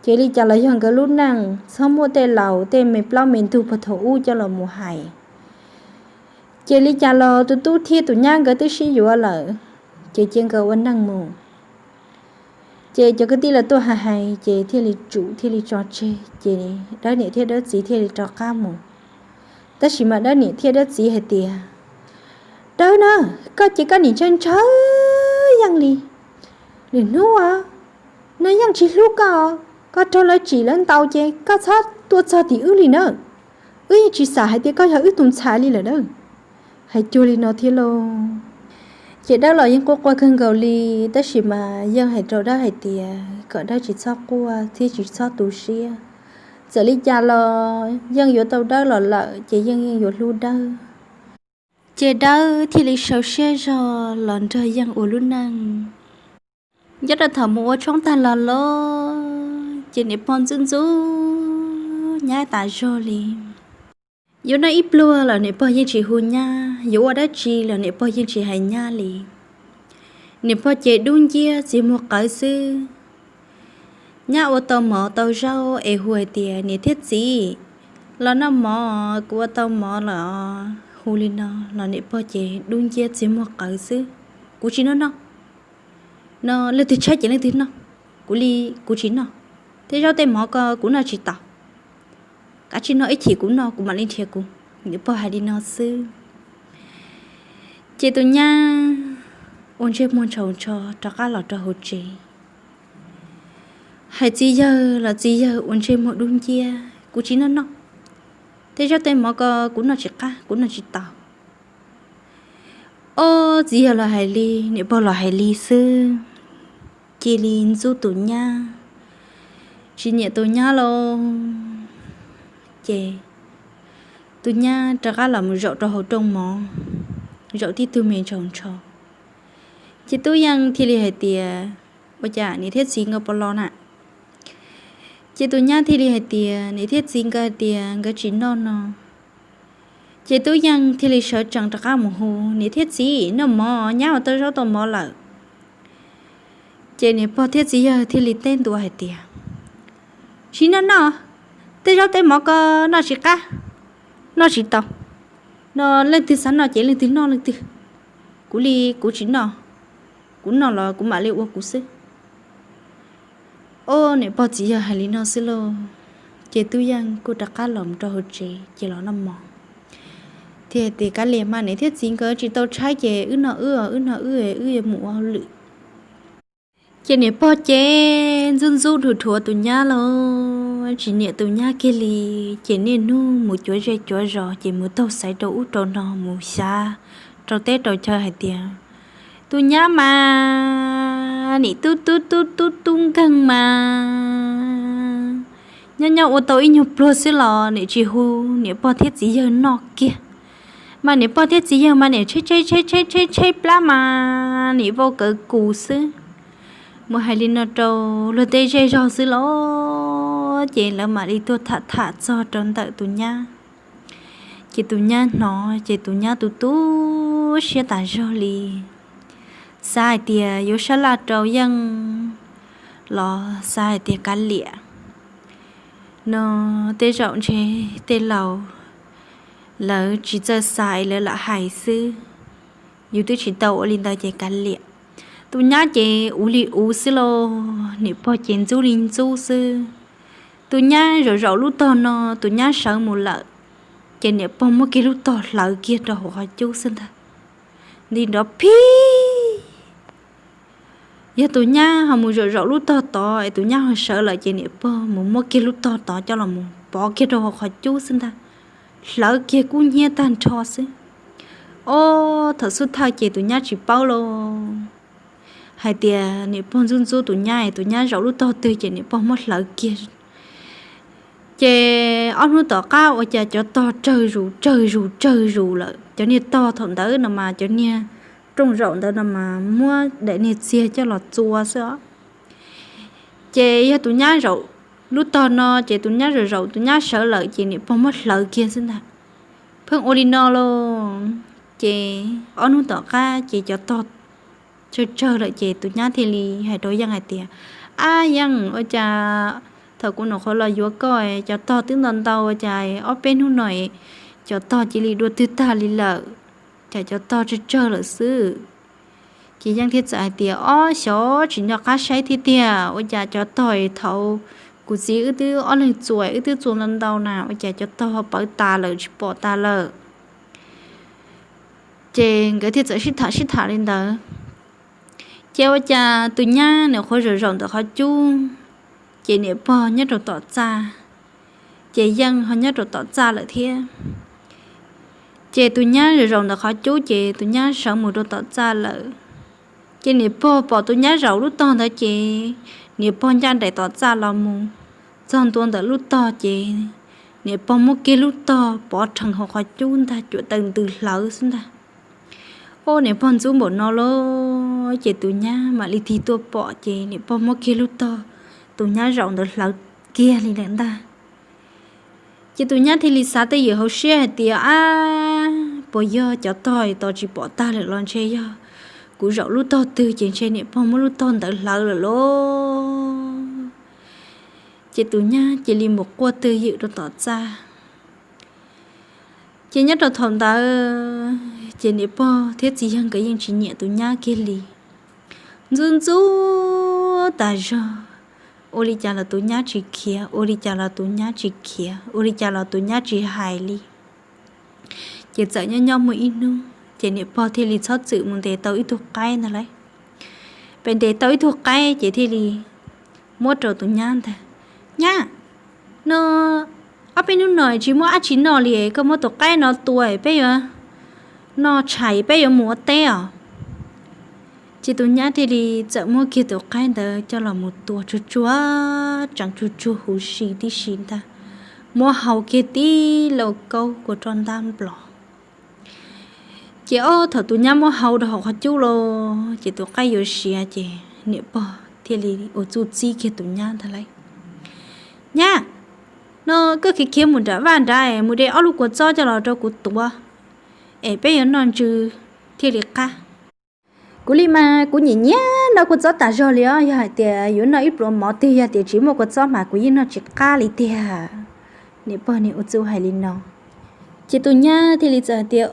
ces li cas los yog nkawd lub neej, txhob muab tej laus tej me plaub me ntug puag thaum ub coj los mus hais. Ces li cas los tus tub thiab tus nyab nkawd twb sib yuav lawm, ces cia nkawd ua neej mus. Ces cov kwv tij lawv tuaj hais hais ces thiaj li tsum thiaj li tso tseg, ces Dawb niam thiab Dawb txiv thiaj li rov qab mus. Tab sis mas Dawb niam thiab Dawb txiv hais tias, Dawb na, koj ces koj nim ntshaw ntshaw Yeej li. Lwm hnub no Yeej tsis hlub koj, koj raug lawv tsim lawv ntaus ces koj txhob tuaj txog tim wb li na. Wb yeej tsis xam hais tias koj yog wb tus ntxhais li lawm na. Hais cuag li no thiab lauj. Ces Dawb los yeej quaj quaj kawg nkaus li, tab sis mas Yeej hais rau Dawb hais tias kom Dawb tsis txhob quaj thiab tsis txhob tu siab. Txawm li cas los Yeej yuav tau Dawb los lawm ces Yeej yeej yuav hlub Dawb. Ces Dawb thiaj li sau siab zog los nrog Yeej ua lub neej. Nyob rau thaum mus ua tshoob tag los lawm ces niam pog ntxub ntxub nyab tas zog li. Yuav noj ib pluag los niam pog yeej tsis hu nyab, yuav ua dab tsi los niam pog yeej tsis hais nyab li. Niam pog ces dub nciab txiv muag qawv xwb. Nyab ua tau mov tau zaub es hu hais tias, Niam thiab txiv, los noj mov, kuv ua tau mov lawm. Hu li no los niam pog ces dub nciab txiv muag qawv xwb. Kuv tsis noj noj. No leej twg tshaib ces leej twg noj, kuv li kuv tsis noj. Tej zaub tej mov ko kuv noj tsis taus. Kav tsij noj ib chim kuv noj kuv mam li nrhiav kuv. Niam pog hais li no xwb. Ces tus nyab ua ntsej muag ntshaus ntsho rov qab los rau hauv tsev. Hais txiv yawg los txiv yawg ua ntsej muag dub nciab, Kuv tsis noj noj. Tej zaub tej mov ko kuv noj tsis qab, kuv noj tsis taus. Ob txiv yawg los hais li, niam pog los hais li xwb. Cia li ntxub tus nyab, tsis nyiam tus nyab lauj. Ces tus nyab rov qab los mus zaum rau hauv rooj mov, zaum tib tug me ntshaus ntsho. Ces Tub Yeej thiaj li hais tias, Ua cas niam thiab txiv nkawd puas los na? Ces tus nyab thiaj li hais tias, Niam thiab txiv nkawd hais tias nkawd tsis noj no. Ces Tub Yeej thiaj li sawv tsees rov qab mus hu, Niam thiab txiv, noj mov, nyab ua tau zaub tau mov lawm. Ces niam pog thiab txiv yawg thiaj li teb ntua hais tias, Tsis noj noj, tej zaub tej mov ko noj tsis qab, noj tsis tau. No leej twg xav noj ces leej twg noj leej twg. Kuv li kuv tsis noj, kuv noj los kuv mam li ua kuv xwb. Ob niam pog txiv yawg hais li no xwb lauj, ces Tub Yeej kuj rov qab los rau hauv tsev ces los noj mov. Thiaj tias, Kav liam mas, niam thiab txiv nkawd tsis tau tshaib ces wb noj wb, wb noj wb, wb yuav mus ua hauj lwm. Ces niam pog ces ntxub ntxub dhuav dhuav tus nyab lauj, tsis nyiam tus nyab kiag li. Ces niaj hnub mus cuav zej cuav zos ces mus taug xaiv rau ub rau no mus xyav rau teb rau chaw hais tias, tus nyab mas nim tub tub tub tub tub nkeeg mas nyob nyob ua tau ib nyuag pluag xwb los nim tsis hu niam pog thiab txiv yawg noj kiag, mas niam pog thiab txiv yawg mas nim tshaib tshaib tshaib tshaib tshaib tshaib plab mas nim vau kawv kus xwb. Mus hais li no rau luag tej zej zog xwb los ces lawv mam li tuaj tham tham txog rau ntawm tus nyab. Ces tus nyab hnov ces tus nyab tu tu siab tas zog li, xav hais tias yuav sab laj rau yeej los xav hais tias kav liam no, tej zaum ntshe tej laus lawv tsis txawj xav es lawv lam hais xwb, yus twb tsis tau ua li ntawd ces kav liam. Tus nyab ces uv li uv xwb lauj, niam pog ces ntxub li ntxub xwb. Tus nyab zaum zaum lub tog no, tus nyab sawv mus lawm, ces niam pog muab kiag lub tog hlawv kiag rau hauv qhov cub xwb ntag. Nti nrov phib. Yog tus nyab ho mus zaum zaum lub tog tod es tus nyab ho sawv lawm ces niam pog mus muab kiag lub tog tod coj los mus pov kiag rau hauv qhov cub xwb ntag, hlawv kiag kub hnyiab tag nrho xwb. Ob thaum xub thawj ces tus nyab tsis paub lauj, hais tias niam pog ntxub ntxub tus nyab es tus nyab zaum lub tog twg ces niam pog muab hlawv kiag. Ces ob hnub tom qab ua cas cov tog tsawg zus tsawg zus tsawg zus lawm, cov niag tog thaum ntawd no mas cov niag rooj zaum ntawd no mas muab daim niag txiag coj los txua xwb os. Ces yog tus nyab zaum lub tog no ces tus nyab zaum zaum tus nyab sawv lawm ces niam pog muab hlawv kiag xwb ntag. Pheej ua li no lauj, ces ob hnub tom qab ces cov tog tsawg tsawg lawm ces tus nyab thiaj li hais rau yeej hais tias, ab yeej, ua cas thaum kuv nyuam qhuav los yuav koj cov tog twb ntau ntau, ua cas ob peb hnub no cov tog cia li dua twg tag li lawm, cas cov tog tsawg tsawg lawm xwb. Ces yeej thiaj txawm hais tias, ob xyov tsis nco qab saib thiab tiag, ua cas cov tog thaum kuv txiv wb twb ob leeg txua wb twb txua ntau ntau na, ua cas cov tog pawv tas lawm tsis pom tas lawm. Ces nkawd thiaj txawm sib tham sib tham li ntawd. Ces ua cas tus nyab nyuam qhuav zaum zaum ntawm qhov cub, ces niam pog nyob rau tom txaj, ces yeej ho nyob rau tom txaj lawm thiab. Ces tus nyab zaum zaum ntawm qhov cub ces tus nyab sawv mus rau tom txaj lawm. Ces niam pog pom tus nyab zaum lub tog ntawd ces niam pog ncaj nraim tom txaj los mus txog ntua ntawm lub tog ces niam pog muab kiag lub tog pov rhees hauv qhov cub ntag, cuam taws ntws hlawv xwb ntag. Ua niam pog ntxub npaum no lauj, ces tus nyab mam li tig tuaj pom ces niam pog muab kiag lub tog tus nyab zaum ntawd hlawv kiag li lawm ntag. Ces tus nyab thiaj li xav tej ywm hauv siab hais tias, ab, puas yog cov tog tos tsis pom tag lawm los ntshe yog kuv zaum lub tog twg ces ntshe niam pog muab lub tog ntawd hlawv lawm lauj. Ces tus nyab cia li mus quaj twj ywm rau tom txaj. Ces nyob rau thaum ntawd ces niam pog thiab txiv yawg nkawd yeej tsis nyiam tus nyab kiag li. Ntxub ntxub tas zog, ua li cas los tus nyab tsis khiav, ua li cas los tus nyab tsis khiav, ua li cas los tus nyab tsis hais li. Ces txawm nyob nyob muaj ib hnub ces niam pog thiaj li txhob txwm mus ntes tau ib tug qaib ntag lauj. Pes ntes tau ib tug qaib ces thiaj li muab rau tus nyab ntag. Nyab, no ob peb hnub no tsis muaj dab tsi noj li, koj muab tus qaib no tua peb yuav noj tshais, peb yuav mus ua teb os. Ces tus nyab thiaj li txawm muab kiag tus qaib ntawd coj los mus tua tsuag tsuag, tseem tsuag tsuag huv si tib si ntag, muab hau kiag tib lauj kaub kua roj ntab nplos. Ces ob thaum tus nyab muab hau rau hauv qhov cub los ces tus qaib yuav siav ces niam pog thiaj li ua txuj txib kiag tus nyab ntag lauj. Nyab, no koj khiav khiav mus nram vaj nrad es mus de ob lub kua txob coj los rau kuv tuav es peb yuav noj ntsw thiaj li qab. Kuv li mas kuv nyiam nyiam noj kua txob tas zog li os, yog hais tias yuav noj ib pluas mov twg yog tias tsis muaj kua txob mas kuv yeej noj tsis qab li tiag. Niam pog nim ua txuj hais li no. Ces tus nyab thiaj li txawm hais tias,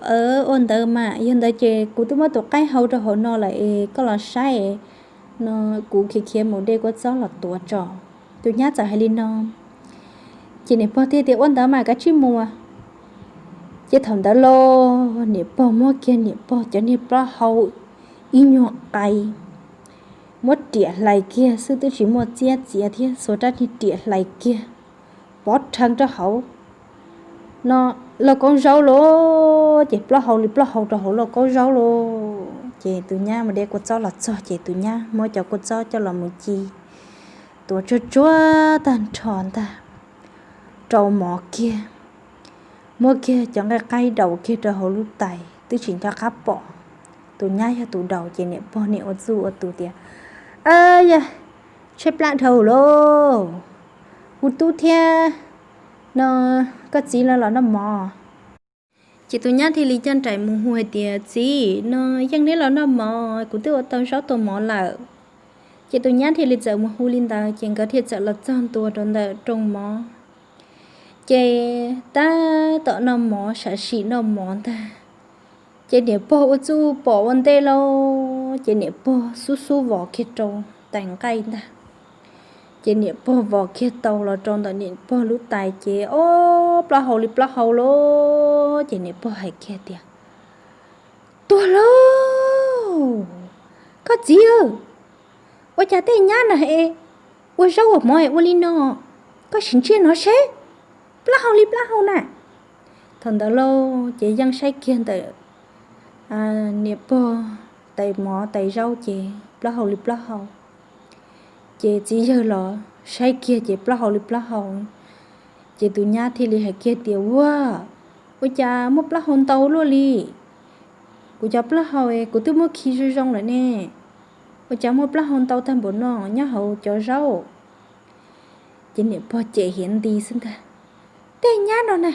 ua ntawd mas yog ntawd ces kuv twb muab tus qaib hau rau hauv no lawm es koj los saib no, kuv khiav khiav mus de kua txob los tuav tso. Tus nyab txawm hais li no. Ces niam pog thiaj tias, ua ntawd mas kav tsij mus. Ces thaum ntawd los niam pog muab kiag niam pog cov niag plaub hau ib nyuag qais, muab riam hlais kiag xwb twb tsis muaj txiab txiav thiab, xuas rab niag riam hlais kiag pov rhees rau hauv no, lauj kaub zaub lauj. ces plaub hau li plaub hau rau hauv lauj kaub zaub lauj. Ces tus nyab mus de kua txob los txog ces tus nyab muab cov kua txob coj los mus ci, tuav tsuag tsuag tag nrho ntag, rau mov kiag, muab kiag cov nqaij qaib daus kiag rau hauv lub tais twb tsis nco qab pom tus nyab yog tus daus. Ces niam pog niam ua txuj ua tus tias, Yog, tshaib plab dhau lauj, kuv tub thiab no koj txiv lawv los noj mov. Ces tus nyab thiaj li coj nraim mus hu hais tias, Txiv, no yeej neb los noj mov, kuv twb ua tau zaub tau mov lawm. Ces tus nyab thiaj li txawm mus hu li ntawd ces nkawd thiaj txawm los txog ntua rau ntawm rooj mov. Ces tab tom noj mov sam sim noj mov ntag, ces niam pog ua txuj pom ua ntej lauj, ces niam pog xub xub vos kiag rau tais nqaij ntag. Ces niam pog vos kiag tau los rau ntawm niam pog lub tais ces ob plaub hau li plaub hau lauj. Ces niam pog hais kiag tias, Tuag lauj, koj txiv, ua cas tej nyab na es ua zaub ua mov es ua li no, koj sim ntsia no seb, plaub hau li plaub hau na. Thaum ntawd lauj ces yeej saib kiag ntawm niam pog tais mov tais zaub ces plaub hau li plaub hau. Ces txiv yawg los saib kiag ces plaub hau li plaub hau. Ces tus nyab thiaj li hais kiag tias, Ua, ua cas muaj plaub hau ntau luaj li? Kuv cov plaub hau kuv twb muab khi zoo zoo lawm ne, ua cas muaj plaub hau ntau tag npaum no nyob hauv cov zaub? Ces niam pog cem hiav nti xwb ntag, Tej nyab no na,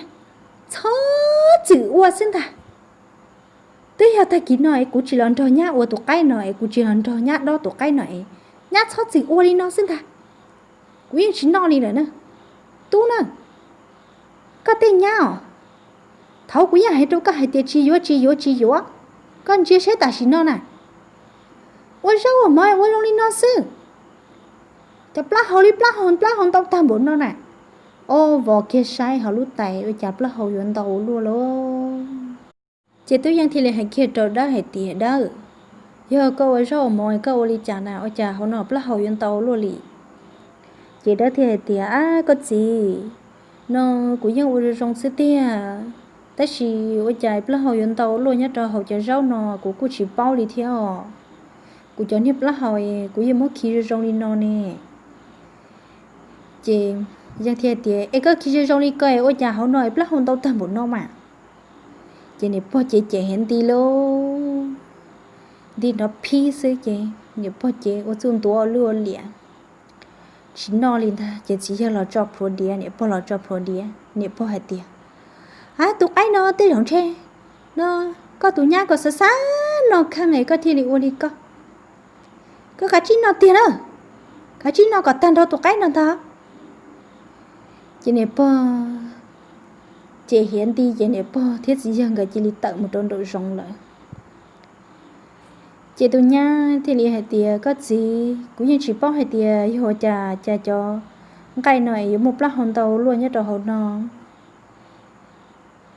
txhob txwm ua xwb ntag. Twb yog tag kis no es kuv tsis los nrog nyab ua tus qaib no es kuv tsis los nrog nyab dob tus qaib no es nyab txhob txwm ua li no xwb ntag. Kuv yeej tsis noj li lawm na. Tub na, koj tej nyab os, thaud kuv yeej hais rau koj hais tias tsis yuav tsis yuav tsis yuav, koj ntsia saib tam sim no na, ua zaub ua mov ua zoo li no xwb, cov plaub hau li plaub hau plaub hau ntau tag npaum no na. Ob vos kiag saib hauv lub tais ua cas plaub hau yuav ntau luaj lauj. Ces tub yeej thiaj li hais kiag rau dawb hais tias, Dawb, yog koj ua zaub ua mov koj ua li cas na ua cas hauv no plaub hau yuav ntau luaj li? Ces dawb thiaj hais tias, Ab koj txiv, no kuv yeej ua zoo zoo xwb tiag, tab sis ua cas plaub hau yuav ntau luaj nyob rau hauv cov zaub no kuv kuj tsis paub li thiab os. Kuv cov niag plaub hau kuv yeej muab khi zoo zoo li no ne. Ces yeej thiaj tias, Es koj khi zoo zoo li ko ua cas hauv no plaub hau ntau tag npaum no mas? Ces niam pog ces cem hiav nti lauj, nti nrov phib xwb ces niam pog ces ua txuj ntuav ua luj ua liam tsis noj li ntag. Ces txiv yawg los tso plhuav diav, niam pog los tso plhuav diav, niam pog hais tias, Ab, tus qaib no tej zaum ntshe no koj tus nyab ko xav xav noj kheej es koj thiaj li ua li ko. Koj kav tsij noj tiag na, kav tsij noj kom tag nrho tus qaib no ntag. Ces niam pog ces hiav nti ces niam pog thiab txiv yawg nkawd cia li tawm mus rau nraum zoov lawm. Ces tus nyab thiaj li hais tias, Koj txiv, kuv yeej tsis paub hais tias yog ua cas cas cov nqaij no es yuav muaj plaub hau ntau luaj nyob rau hauv no.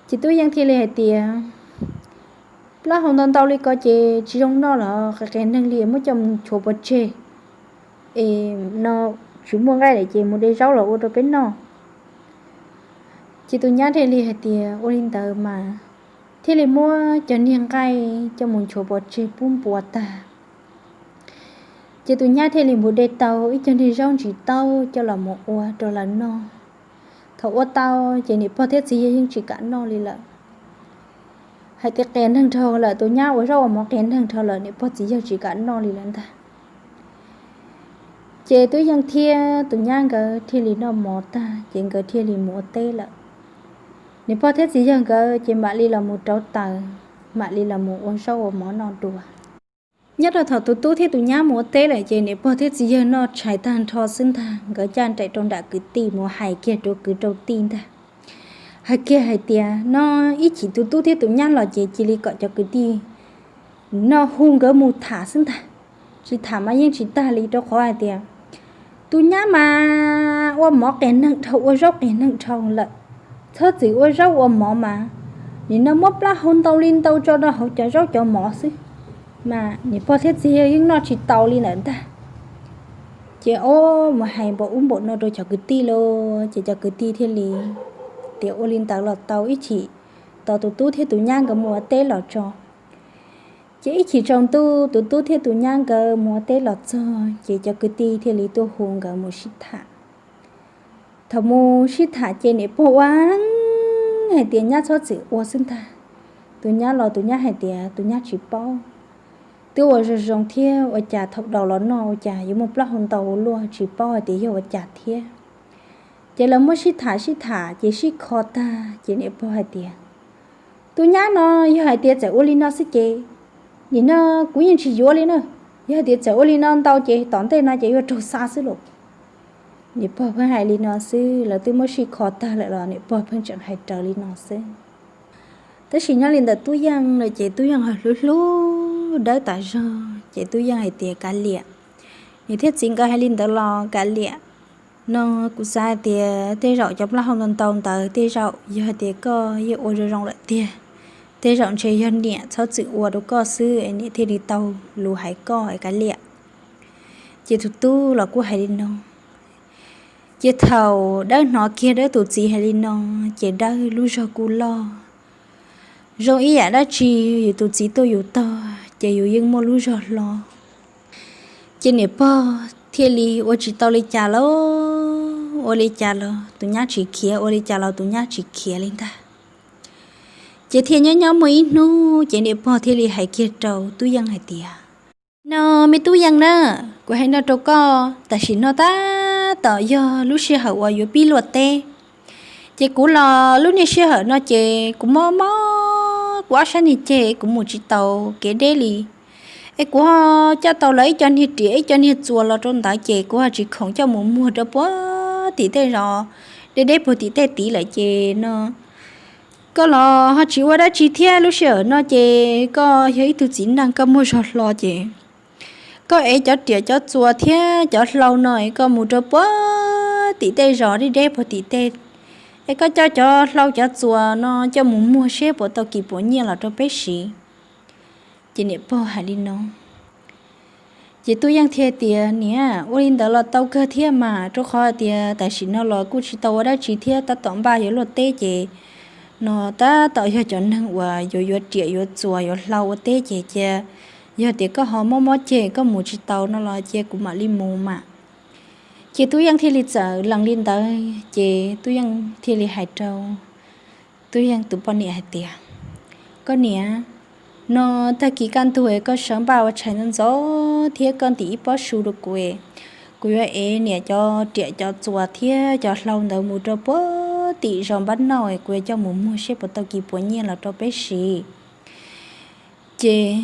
Ces tub yeej thiaj li hais tias, Plaub hau ntau ntau li ko ces tsis zoo noj los qias qias neeg li, muab coj mus tshuav pov tseg es no tsis muaj nqaij lawm ces mus de zaub los ua rau peb noj. Ces tus nyab thiaj li hais tias, Ua li ntawd mas. Thiaj li muab cov niag nqaij coj mus nchuav pov tseg pub npua tag. Ces tus nyab thiaj li mus de tau ib co niag zaub ntsis taub coj los mus ua rau lawv noj. Thaum ua tau ces niam pog thiab txiv yawg yeej tsis kam noj li lawm. Hais tias qias neeg dhau lawm, tus nyab ua zaub ua mov qias neeg dhau lawm, niam pog txiv yawg tsis kam noj li lawm ntag. Ces tub yeej thiab tus nyab nkawd thiaj li noj mov tag ces nkawd thiaj li mus ua teb lawm. Niam pog thiab txiv yawg nkawd ces mam li los mus rauv taws, mam li los mus ua zaub ua mov noj dua. Nyob rau thaum tus tub thiab tus nyab mus ua teb lawm ces niam pog thiab txiv yawg noj tshais tag nrho xwb ntag, nkawd caj nraim rau nram kwv tij mus hais kiag rau kwv rau tij ntag. Hais kiag hais tias no ib chim tus tub thiab tus nyab los ces cia li kom cov kwv tij noj hu nkawd mus tham xwb ntag. Tsis tham mas yeej tsis tag li, rau qhov hais tias tus nyab mas ua mov qias neeg dhau, ua zaub qias neeg dhau lawm. Txhob txwm ua zaub ua mov mas, nim no muab plaub hau ntau li ntau tso rau hauv cov zaub cov mov xwb, mas niam pog thiab txiv yawg yeej noj tsis tau li ntawd ntag. Ces ob mus hais npaum ub npaum no rau cov kwv tij lauj, ces cov kwv tij thiaj li tias ua li ntawd los tau, ib chim tos tus tub thiab tus nyab nkawd mus ua teb los tso. Ces ib chim tsaus ntuj tus tub thiab tus nyab nkawd mus ua teb los txog ces cov kwv tij thiaj li tuaj hu nkawd mus sib tham. Thaum mus sib tham ces niam pog ua hais tias nyab txhob txwm ua xwb ntag. Tus nyab los tus nyab hais tias tus nyab tsis paub, twb ua zoo zoo thiab ua cas thaum daus los noj ua cas yuav muaj plaub hau ntau ua luaj, tsis paub hais tias yog ua cas thiab. Ces lawv muab sib tham sib tham ces sib kho tag ces niam pog hais tias tus nyab no yog hais tias txawm ua li no xwb ces nim no kuv yeej tsis yuav li na. Yog hais tias txawm ua li no ntau ces tom ntej no ces yuav raug xa xwb lauj. Niam pog pheej hais li no xwb, lawv twb muab sib kho tag lawm los niam pog pheej tseem hais raws li no xwb. Tab sis nyob li ntawm Tub Yeej lawm ces Tub Yeej ho hlub hlub Dawb tas zog ces Tub Yeej hais tias kav liam, niam thiab txiv nkawd hais li ntawd los kav liam. No kuv xav hais tias tej zaum cov plaub hau ntau ntau ntawd tej zaum yog hais tias koj yeej ua zoo zoo lawm tiag, tej zaum ntshe yog niam txhob txwm ua rau koj xwb es niam thiaj li tau lus hais koj es kav liam. Ces tus tub los kuj hais li no. Ces thaum Dawb hnov kiag Dawb tus txiv hais li no, ces Dawb lub zog kuj loj. Zoo ib yam dab tsi yus tus txiv tuaj yus tog ces yus yeej muaj lub zog hlo. Ces niam pog thiaj li ua tsis tau li cas los ua li cas los tus nyab tsis khiav, ua li cas los tus nyab tsis khiav li ntag. Ces thiaj nyob nyob muaj ib hnub ces niam pog thiaj li hais kiag rau Tub Yeej hais tias, no me Tub Yeej na, kuv hais no rau koj, tam sim no tab tom yog lub sij hawm uas yuav pib luaj teb. Ces kuv los lub niaj sij hawm no ces kuv mob mob kuv ob sab niag ceg, kuv mus tsis tau kev deb li. Es kuv ho coj tau lawv ib co niag riam ib co niag txuas los rau ntawd ces kuv ho tsis khoom coj mus muag rau puag tim tej zos deb deb puag tim tej tid lawm ces no koj los ho tsis ua dab tsi thiab, lub sij hawm no ces koj yog ib tug txiv neej koj muaj zog hlo ces koj ev cov riam cov txuas thiab cov hlau no es koj mus rau puag tim tej zos deb deb puag tim tej, es koj coj cov hlau cov txuas no coj mus muag seb puas tau kis puas nyiaj los rau peb siv. Ces niam pog hais li no. Ces Tub Yeej thiaj tias, niam, ua li ntawd los tau kawg thiab mas, rau qhov tias tam sim no los kuj tsis tau ua dab tsi thiab, tab tom npaj yuav luaj teb ces no tab tom yog cov neeg uas yuav yuav riam yuav txuas yuav hlau ua teb ces cia, yog tias koj ho mob mob ceg koj mus tsis tau no los cia kuv mam li mus mas. Ces Tub Yeej thiaj li txawm lees li ntawd ces Tub Yeej thiaj li hais rau Tub Yeej tus poj niam hais tias, koj niam, no tag kis kaj ntug koj sawv npaj ua tshais ntxov ntxov thiab koj ntim ib pob su rau kuv, kuv yuav ev niam cov riam cov txuas thiab cov hlau ntawd mus rau puag tim zos npab nauj, kuv yuav coj mus muag seb puas tau kis puas nyiaj los rau peb siv. Ces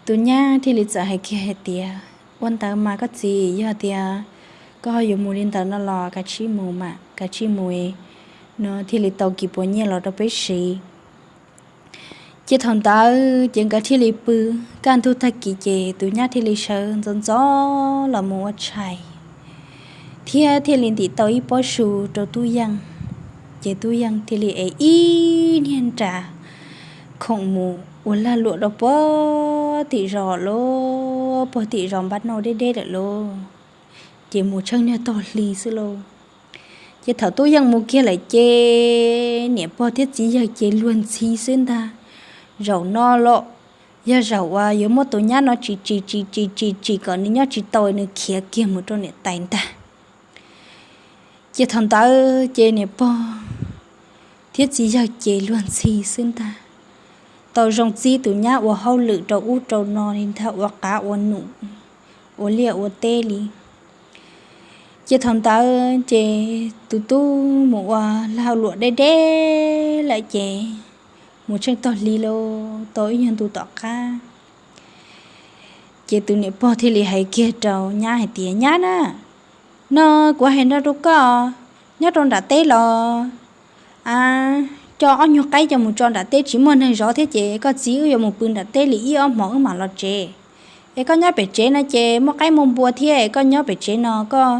tus nyab thiaj li txawm hais kiag hais tias, ua ntawd mas koj txiv, yog tias koj ho yuav mus li ntawd no los kav tsij mus mas, kav tsij mus no thiaj li tau kis puas nyiaj los rau peb siv. Ces thaum ntawd ces nkawd thiaj li pw, kaj ntug tag kis ces tus nyab thiaj li sawv ntxov ntxov los mus ua tshais thiab thiaj li ntim tau ib pob su rau Tub Yeej. Ces Tub Yeej thiaj li ev ib niag nra khoom mus ua lag luam rau puag tim zos lawm, puag tim zos npab nauj deb deb lawm lauj. Ces mus tsheej niag tog hli xwb lauj. Ces thaum Tub Yeej mus kiag lawm ces niam pog thiab txiv yawg ces luag ntxhi xwb ntag. Zaum no los yog zaum uas yuav muab tus nyab no tsis tsis tsis tsis tsis tsim kom nws nyob tsis tau nws khiav kiag mus rau niam tais ntag. Ces thaum ntawd ces niam pog thiab txiv yawg ces luag ntxhi xwb ntag. Tau zoo txib tus nyab ua hauj lwm rau ub rau no li ntag, ua qav ua num, ua liaj ua teb li. Ces thaum ntawd ces tus tub mus ua lag luam deb deb lawm ces mus tsheej tog hli lawm tau ib nyuag ntu tom qab. Ces tus niam pog thiaj li hais kiag rau nyab hais tias, nyab na, no kuv hais no rau koj, nyob rau nram teb los coj ob nyuag qaib coj mus tso nram teb, tsis muaj neeg zov thiab ces koj txiv wb yuav mus pw nram teb li ib ob hmos wb mam los tsev. Es koj nyob pem tsev no ces muaj qaib muaj npua thiab, koj nyob pem tsev no koj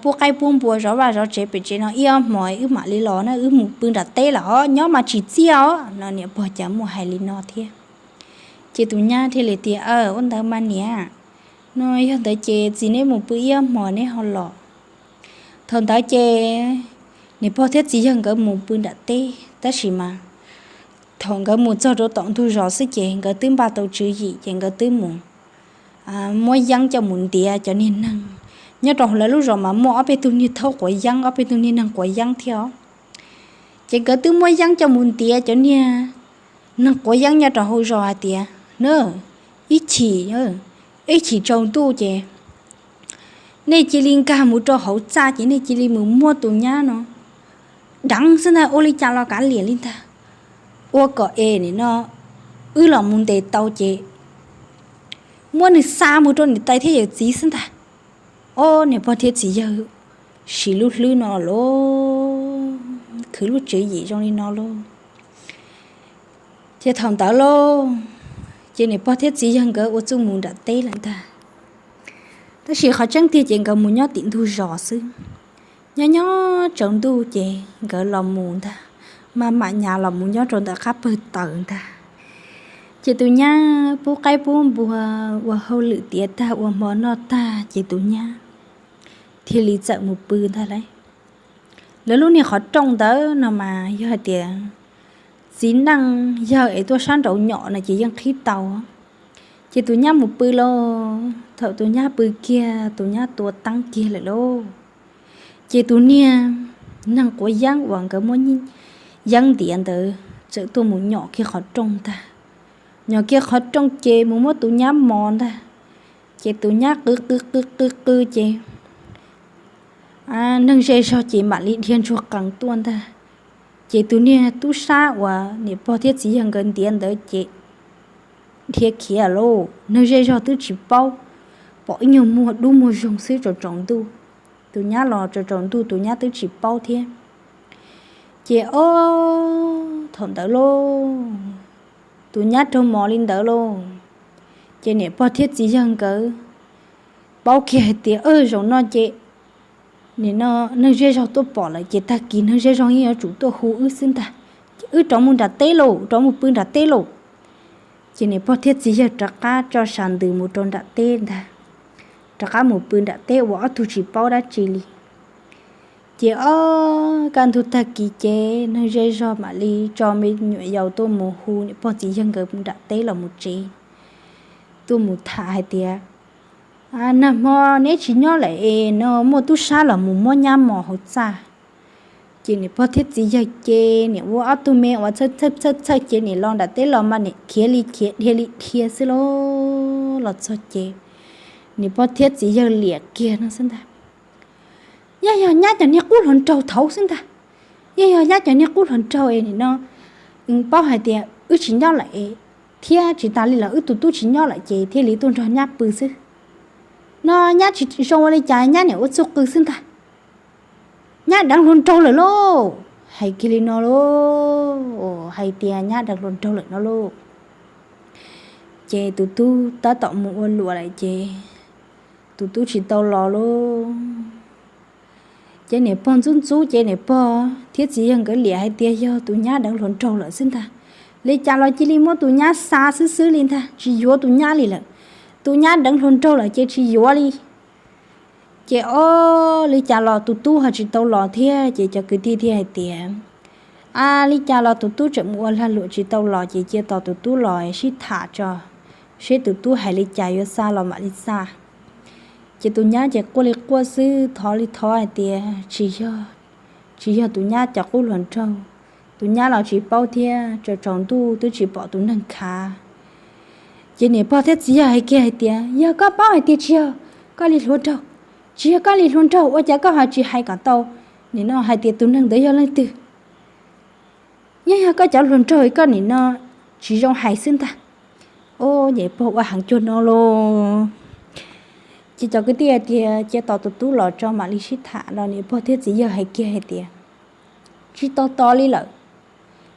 pub qaib pub npua zov vaj zov tsev pem tsev no ib ob hmos wb mam li los na, wb mus pw nram teb lawm os, nyob mas tsis txiaj os no. Niam pog cas muaj hais li no thiab. Ces tus nyab thiaj li tias, ua ntawd mas niam, no yog ntawd ces txiv neb mus pw ib ob hmos neb ho los. Thaum ntawd ces niam pog thiab txiv yawg nkawd mus pw nram teb, tab sis mas thaum nkawd mus txog rau tom ntug zos xwb ces nkawd twb npaj tau tswv yim ces nkawd twb mus muab yeeb coj mus ntiav cov niag neeg. Nyob rau hauv lawv lub zos mas muaj ob peb tug niag thaub quav yeeb, ob peb tug niag neeg quav yeeb thiab os. Ces nkawd twb muab yeeb coj mus ntiav cov niag neeg quav yeeb nyob rau hauv zos hais tias, na, ib chim, ib chim tsaus ntuj ces nej cia li nkag mus rau hauv txaj ces nej cia li mus muab tus nyab no deev xwb ntag, ua li cas los kav liam li ntag. Ua kom es nim no wb los mus ntes tau ces muab nws xa mus rau niam tais thiab yawm txiv xwb ntag. Ob niam pog thiab txiv yawg siv lub hlwb no lauj, khwv lub tswv yim zoo li no lauj. Ces thaum ntawd lauj, ces niam pog thiab txiv yawg nkawd ua txuj mus nram teb lawm ntag. Tab sis qhov tseeb tiag ces nkawd mus nyob tim ntug zos xwb. Nyob nyob tsaus ntuj ces nkawd los mus ntag, maj mam nyas los mus nyob rau ntawm qab pawg taws ntag. Ces tus nyab pub qaib pub npua, ua hauj lwm tiav tag ua hmo noj tag ces tus nyab thiaj li txawm mus pw ntag lauj. Lawv lub niag qhov rooj ntawd no mas yog hais tias txiv neej yawg es tuaj sab nraud nyom no ces yeej qhib tau. Ces tus nyab mus pw lauj, thaum tus nyab pw kiag tus nyab tua teeb kiag lawm lauj, ces tus niag neeg quav yeeb uas nkawd muab yeeb ntiav ntawd txawm tuaj mus nyom kiag qhov rooj ntag. Nyom kiag qhov rooj ces mus muab tus nyab mos ntag. Ces tus nyab qw qw qw qw qw ces neeg zej zog ces mam li dhia ntsuag qees tuaj ntag. Ces tus niag tub sab uas niam pog thiab txiv yawg nkawd ntiav ntawd ces dhia khiav lauj, neeg zej zog twb tsis paub, pom ib nyuag muag dub muag zoog xwb tsaus tsaus ntuj. Tus nyab los tsaus tsaus ntuj tus nyab twb tsis paub thiab. Ces ob thaum ntawd lauj, tus nyab raug mos li ntawd lauj, ces niam pog thiab txiv yawg nkawd paub kiag hais tias, zaum no ces nim no neeg zej zog tuaj pom lawm ces tag kis neeg zej zog yeej yuav tsum tuaj hu wb xwb ntag. Ces wb rov mus nram teb lauj, rov mus pw nram teb lauj. Ces niam pog thiab txiv yawg rov qab tso sas ntws mus rau nram teb ntag, rov qab mus pw nram teb uas ob tug tsis paub dab tsi li. Ces ob kaj ntug tag kis ces neeg zej zog mam li tso me nyuam yaus tuaj mus hu niam pog txiv yawg nkawd nram teb los mus tsev, tuaj mus tham hais tias, nag hmo neb tsis nyob lawm es no muaj tub sab los mus muab nyab mos hauv txaj. Ces niam pog thiab txiv yawg ces nim ua ob tug me uas txhawj txhawj txhawj ces nim los nram teb los mas nim khiav li khiav dhia li dhia xwb lauj. Los txog ces niam pog thiab txiv yawg liam kiag no xwb ntag. Yog yog nyab cov niag qub hluas nraug thaud xwb ntag. Yog yog nyab cov niag qub hluas nraug es nim no paub hais tias wb tsis nyob lawm es, thiab tsis tas li los wb tus tub tsis nyob lawm ces thiaj li tuaj nrog nyab pw xwb. No nyab tsis zoo ua li cas nyab niam ua txuj qw xwb ntag. Nyab deev hluas nraug lawm lauj, hais kiag li no lauj, hais tias nyab deev hluas nraug lawm no lauj. Ces tus tub tab tom mus ua luam lawm ces tus tub tsis tau los lauj. Ces niam pog ntxub ntxub ces niam pog thiab txiv yawg nkawd liam hais tias yog tus nyab deev hluas nraug lawm xwb ntag. Li cas los cia li muab tus nyab xa xwb xwb li ntag, tsis yuav tus nyab li lawm. Tus nyab deev hluas nraug lawm ces tsis yuav li. Ces ob li cas los tus tub ho tsis tau los thiab ces cov kwv tij thiaj hais tias, a li cas los tus tub tseem mus ua lag luam tsis tau los ces cia tos tus tub los sib tham tso, seb tus tub hais li cas yuav xa los mam li xa. Ces tus nyab ces quaj li quaj xwb, thov li thov hais tias tsis yog, tsis yog tus nyab cov qub hluas nraug. Tus nyab los tsis paub thiab, tsaus tsaus ntuj twb tsis pom tus neeg khav. Ces niam pog thiab txiv yawg hais kiag hais tias yog koj paub hais tias tsis yog koj li hluas nraug, tsis yog koj li hluas nraug ua cas koj ho tsis hais kom tau nim no hais tias tus neeg ntawd yog leej twg? Yog yog koj cov hluas nraug koj nim no tsis zoo hais xwb ntag. Ob niam pog ua heev cuag no lauj. Ces cov kwv tij hais tias cia tos tus tub los tso mam li sib tham los niam pog thiab txiv yawg hais kiag hais tias tsis tau tos li lawm.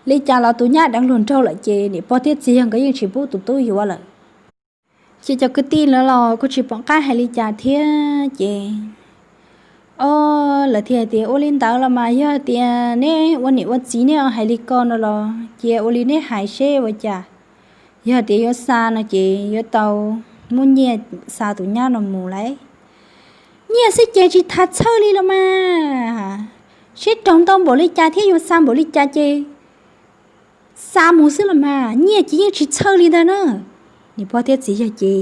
Li cas los tus nyab deev hluas nraug lawm ces niam pog thiab txiv yawg nkawd yeej tsis pub tus tub yuav lawm. Ces cov kwv tij lawv los kuj tsis pom qab hais li cas thiab ces ob lawv thiaj hais tias ua li ntawd los mas yog tias neb ua niam ua txiv neb hais li ko no los cia ua li neb hais seb ua cas. Yog tias yuav xa no ces yuav tau muab nyiaj xa tus nyab no mus lauj. Nyiaj xwb ces tsis txhawj li los mas. seb raug ntau npaum li cas thiab yuav xa npaum li cas ces xa mus xwb los mas, nyiaj ces yeej tsis txhawj li ntag na. Niam pog thiab txiv yawg ces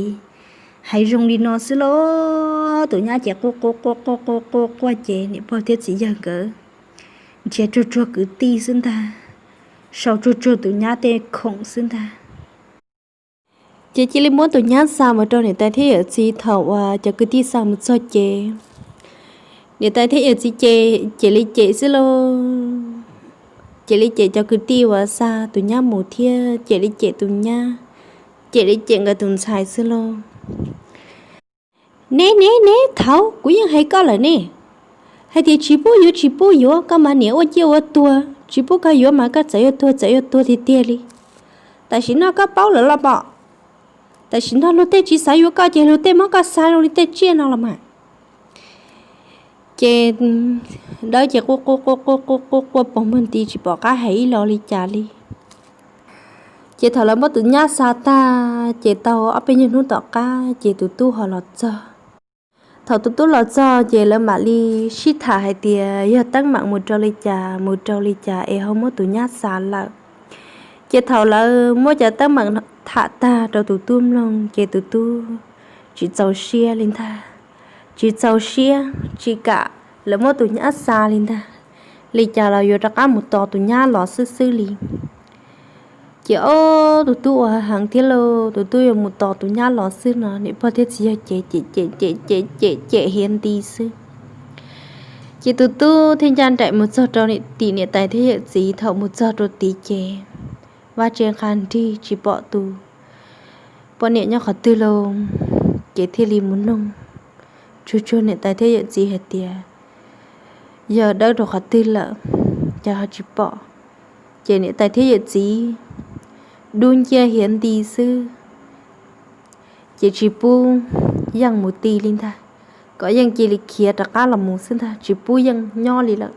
hais zoo li no xwb lauj. Tus nyab ces quaj quaj quaj quaj quaj quaj ces niam pog thiab txiv yawg nkawd nrhiav tsuag tsuag kwv tij xwb ntag, sau tsuag tsuag tus nyab tej khoom xwb ntag. Ces cia li muab tus nyab xa mus rau niam tais thiab yawm txiv. Thaum uas cov kwv tij xa mus txog ces niam tais thiab yawm txiv ces cem li cem xwb lauj. Cem li cem cov kwv tij uas xa tus nyab mus thiab cem li cem tus nyab, cem li cem nkawd tus ntxhais xwb lauj. Neb neb neb, thaud kuv yeej hais koj lawm ne, hais tias tsis pub yuav tsis pub yuav, koj mas niam ua ciaj ua tuag, tsis pub koj yuav mas koj txawm yuav tuag txawm yuav tuag tiag tiag li. Tam sim no koj paub lawm los pom, tam sim no luag tej tsis xav yuav koj ces luag tej muab koj xa zoo li tej tsiaj no los mas. Ces Dawb ces quaj quaj quaj quaj quaj quaj quaj poob muag nti tsis pom qab hais ib los li cas li. Ces thaum lawv muab tus nyab xa tag ces tau ob peb nyuag hnub tom qab ces tus tub ho los txog. Thaum tus tub los txog ces lawv mam li sib tham hais tias yog teeb meem mus rau li cas mus rau li cas es ho muab tus nyab xa lawm. Ces thaum lawv muab cov teeb meem tham tag rau tus tub mloog ces tus tub tsis txaus siab li ntag, tsis txaus siab tsis kam lawv muab tus nyab xa li ntag, li cas los yuav rov qab mus tos tus nyab los xwb xwb li. Ces ob tus tub ua heev thiab lauj, tus tub yuav mus tos tus nyab los xwb no niam pog thiab txiv yawg ces cem cem cem cem cem cem hiav nti xwb. Ces tus tub thiaj ncaj nraim mus txog rau tim niam tais thiab yawm txiv. Thaum mus txog rau tid ces vaj tse nqag nrig tsis pom tus poj niam nyob qhov twg lauj. Ces thiaj li mus noog tsuag tsuag niam tais thiab yawm txiv hais tias yog Dawb rau qhov twg lawm, cas ho tsis pom. Ces niam tais thiab yawm txiv dub nciab hiav nti xwb, ces tsis pub Yeej mus ti li ntag, kom Yeej cia li khiav rov qab los mus xwb ntag, tsis pub Yeej nyob li lawm.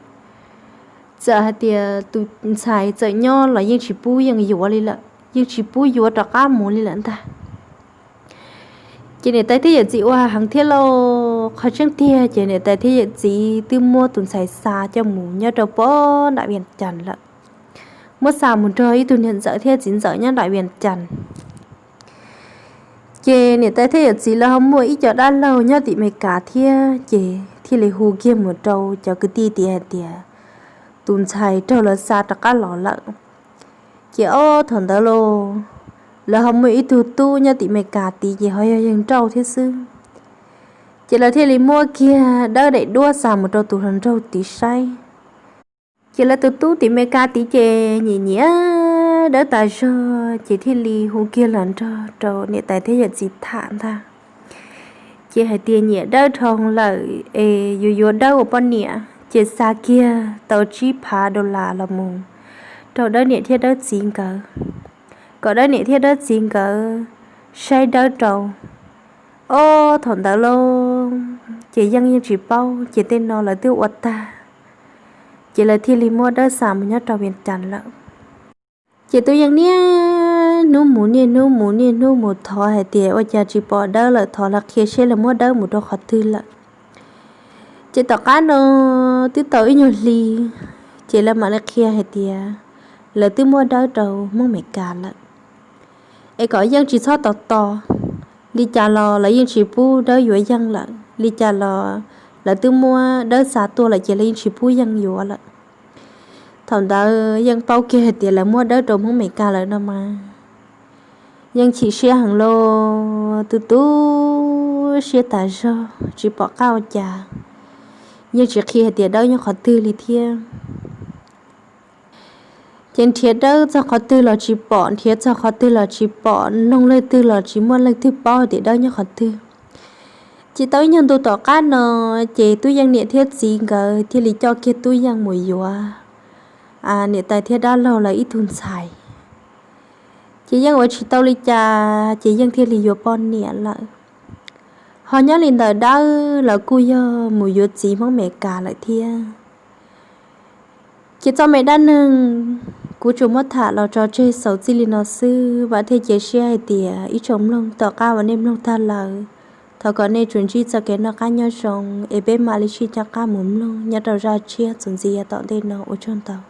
Txawm hais tias tus ntxhais txawm nyob los yeej tsis pub Yeej yuav li lawm, yeej tsis pub yuav rov qab mus li lawm ntag. Ces niam tais thiab yawm txiv ua heev thiab lauj. Qhov tseeb tiag ces niam tais thiab yawm txiv twb muab tus ntxhais xa coj mus nyob rau pem nram Vias Cas lawm, muab xa mus nrog ib tug niam ntxawm thiab txiv ntxawm nyob nram Vias Cas. Ces niam tais thiab yawm txiv lawv ho muaj ib co dab laug nyob tim Meskas thiab, ces thiaj li hu kiag mus rau cov kwv tij tias hais tias tus ntxhais raug lawv xa rov qab los lawm. Ces ob thaum ntawd los lawv ho muaj ib tug tub nyob tim Meskas tid ces ho yog yawg nrauj thiab xwb. Ces lawv thiaj li muab kiag Dawb daim duab xa mus rau tus hluas nraug tid saib. Ces lawv tus tub tim Meskas tid ces nyiam nyiam Dawb tas zog ces thiaj li hu kiag los nrog rau niam tais thiab yawm txiv tham ntag. Ces hais tias nyiam Dawb dhau lawm es yuav yuav Dawb ua poj niam, ces xa kiag tau tsib phav dollar los mus rau Dawb niam thiab Dawb txiv nkawd, kom Dawb niam thiab Dawb txiv nkawd saib Dawb rau. Ob thaum ntawd lauj, ces Yeej yeej tsis paub, ces tej no lawv twb ua tag, ces lawv thiaj li muab Dawb xa mus nyob rau Vias Cas lawm. Ces Tub Yeej niaj hnub mus niaj hnub mus niaj hnub mus thov hais tias ua cas tsis pom Dawb lawm, thov lawv qhia seb lawv muab Dawb mus rau qhov twg lawm. Ces tom qab no twb tau ib nyuag hli, ces lawv mam li qhia hais tias lawv twb muab Dawb rau Hmoob Meskas lawm, es kom Yeej tsis txhob tos tos. Li cas los lawv yeej tsis pub Dawb yuav Yeej lawm, li cas los lawv twb muab Dawb xa tuaj lawm ces lawv yeej tsis pub Yeej yuav lawm. Thaum ntawd Yeej paub kiag hais tias lawv muab Dawb rau Hmoob Meskas lawm no mas Yeej chim siab heev lauj, tu tu siab tas zog tsis pom qab ua cas. Yeej tsis qhia hais tias Dawb nyob qhov twg li thiab. Ces nrhiav Dawb txog qhov twg los tsis pom, nrhiav txog qhov twg los tsis pom, noog leej twg los tsis muaj leej twg paub tias Dawb nyob qhov twg. Ces tau ib nyuag ntu tom qab no, ces Tub Yeej niam thiab txiv nkawd thiaj li coj kiag Tub Yeej mus yuav niam tais thiab dab laug lawv ib tug ntxhais. Ces Yeej ua tsis tau li cas, ces Yeej thiaj li yuav poj niam lawm. Ho nyob li ntawd Dawb los kuj yog mus yuav txiv Hmoob Meskas lawm thiab. Ces txoj me dab neeg kuv tsuas muab tham los tso tseg xaus txij li no xwb, vam thiaj cia siab hais tias ib tsoom mloog tom qab uas nej mloog tag lawm, Thov kom nej tsuas ntsib txoj kev noj qab nyob zoo es peb mam li sib coj qab mus mloog nyob rau zaj tshiab txuas ntxiv yav tom ntej no. Ua tsaug ntau.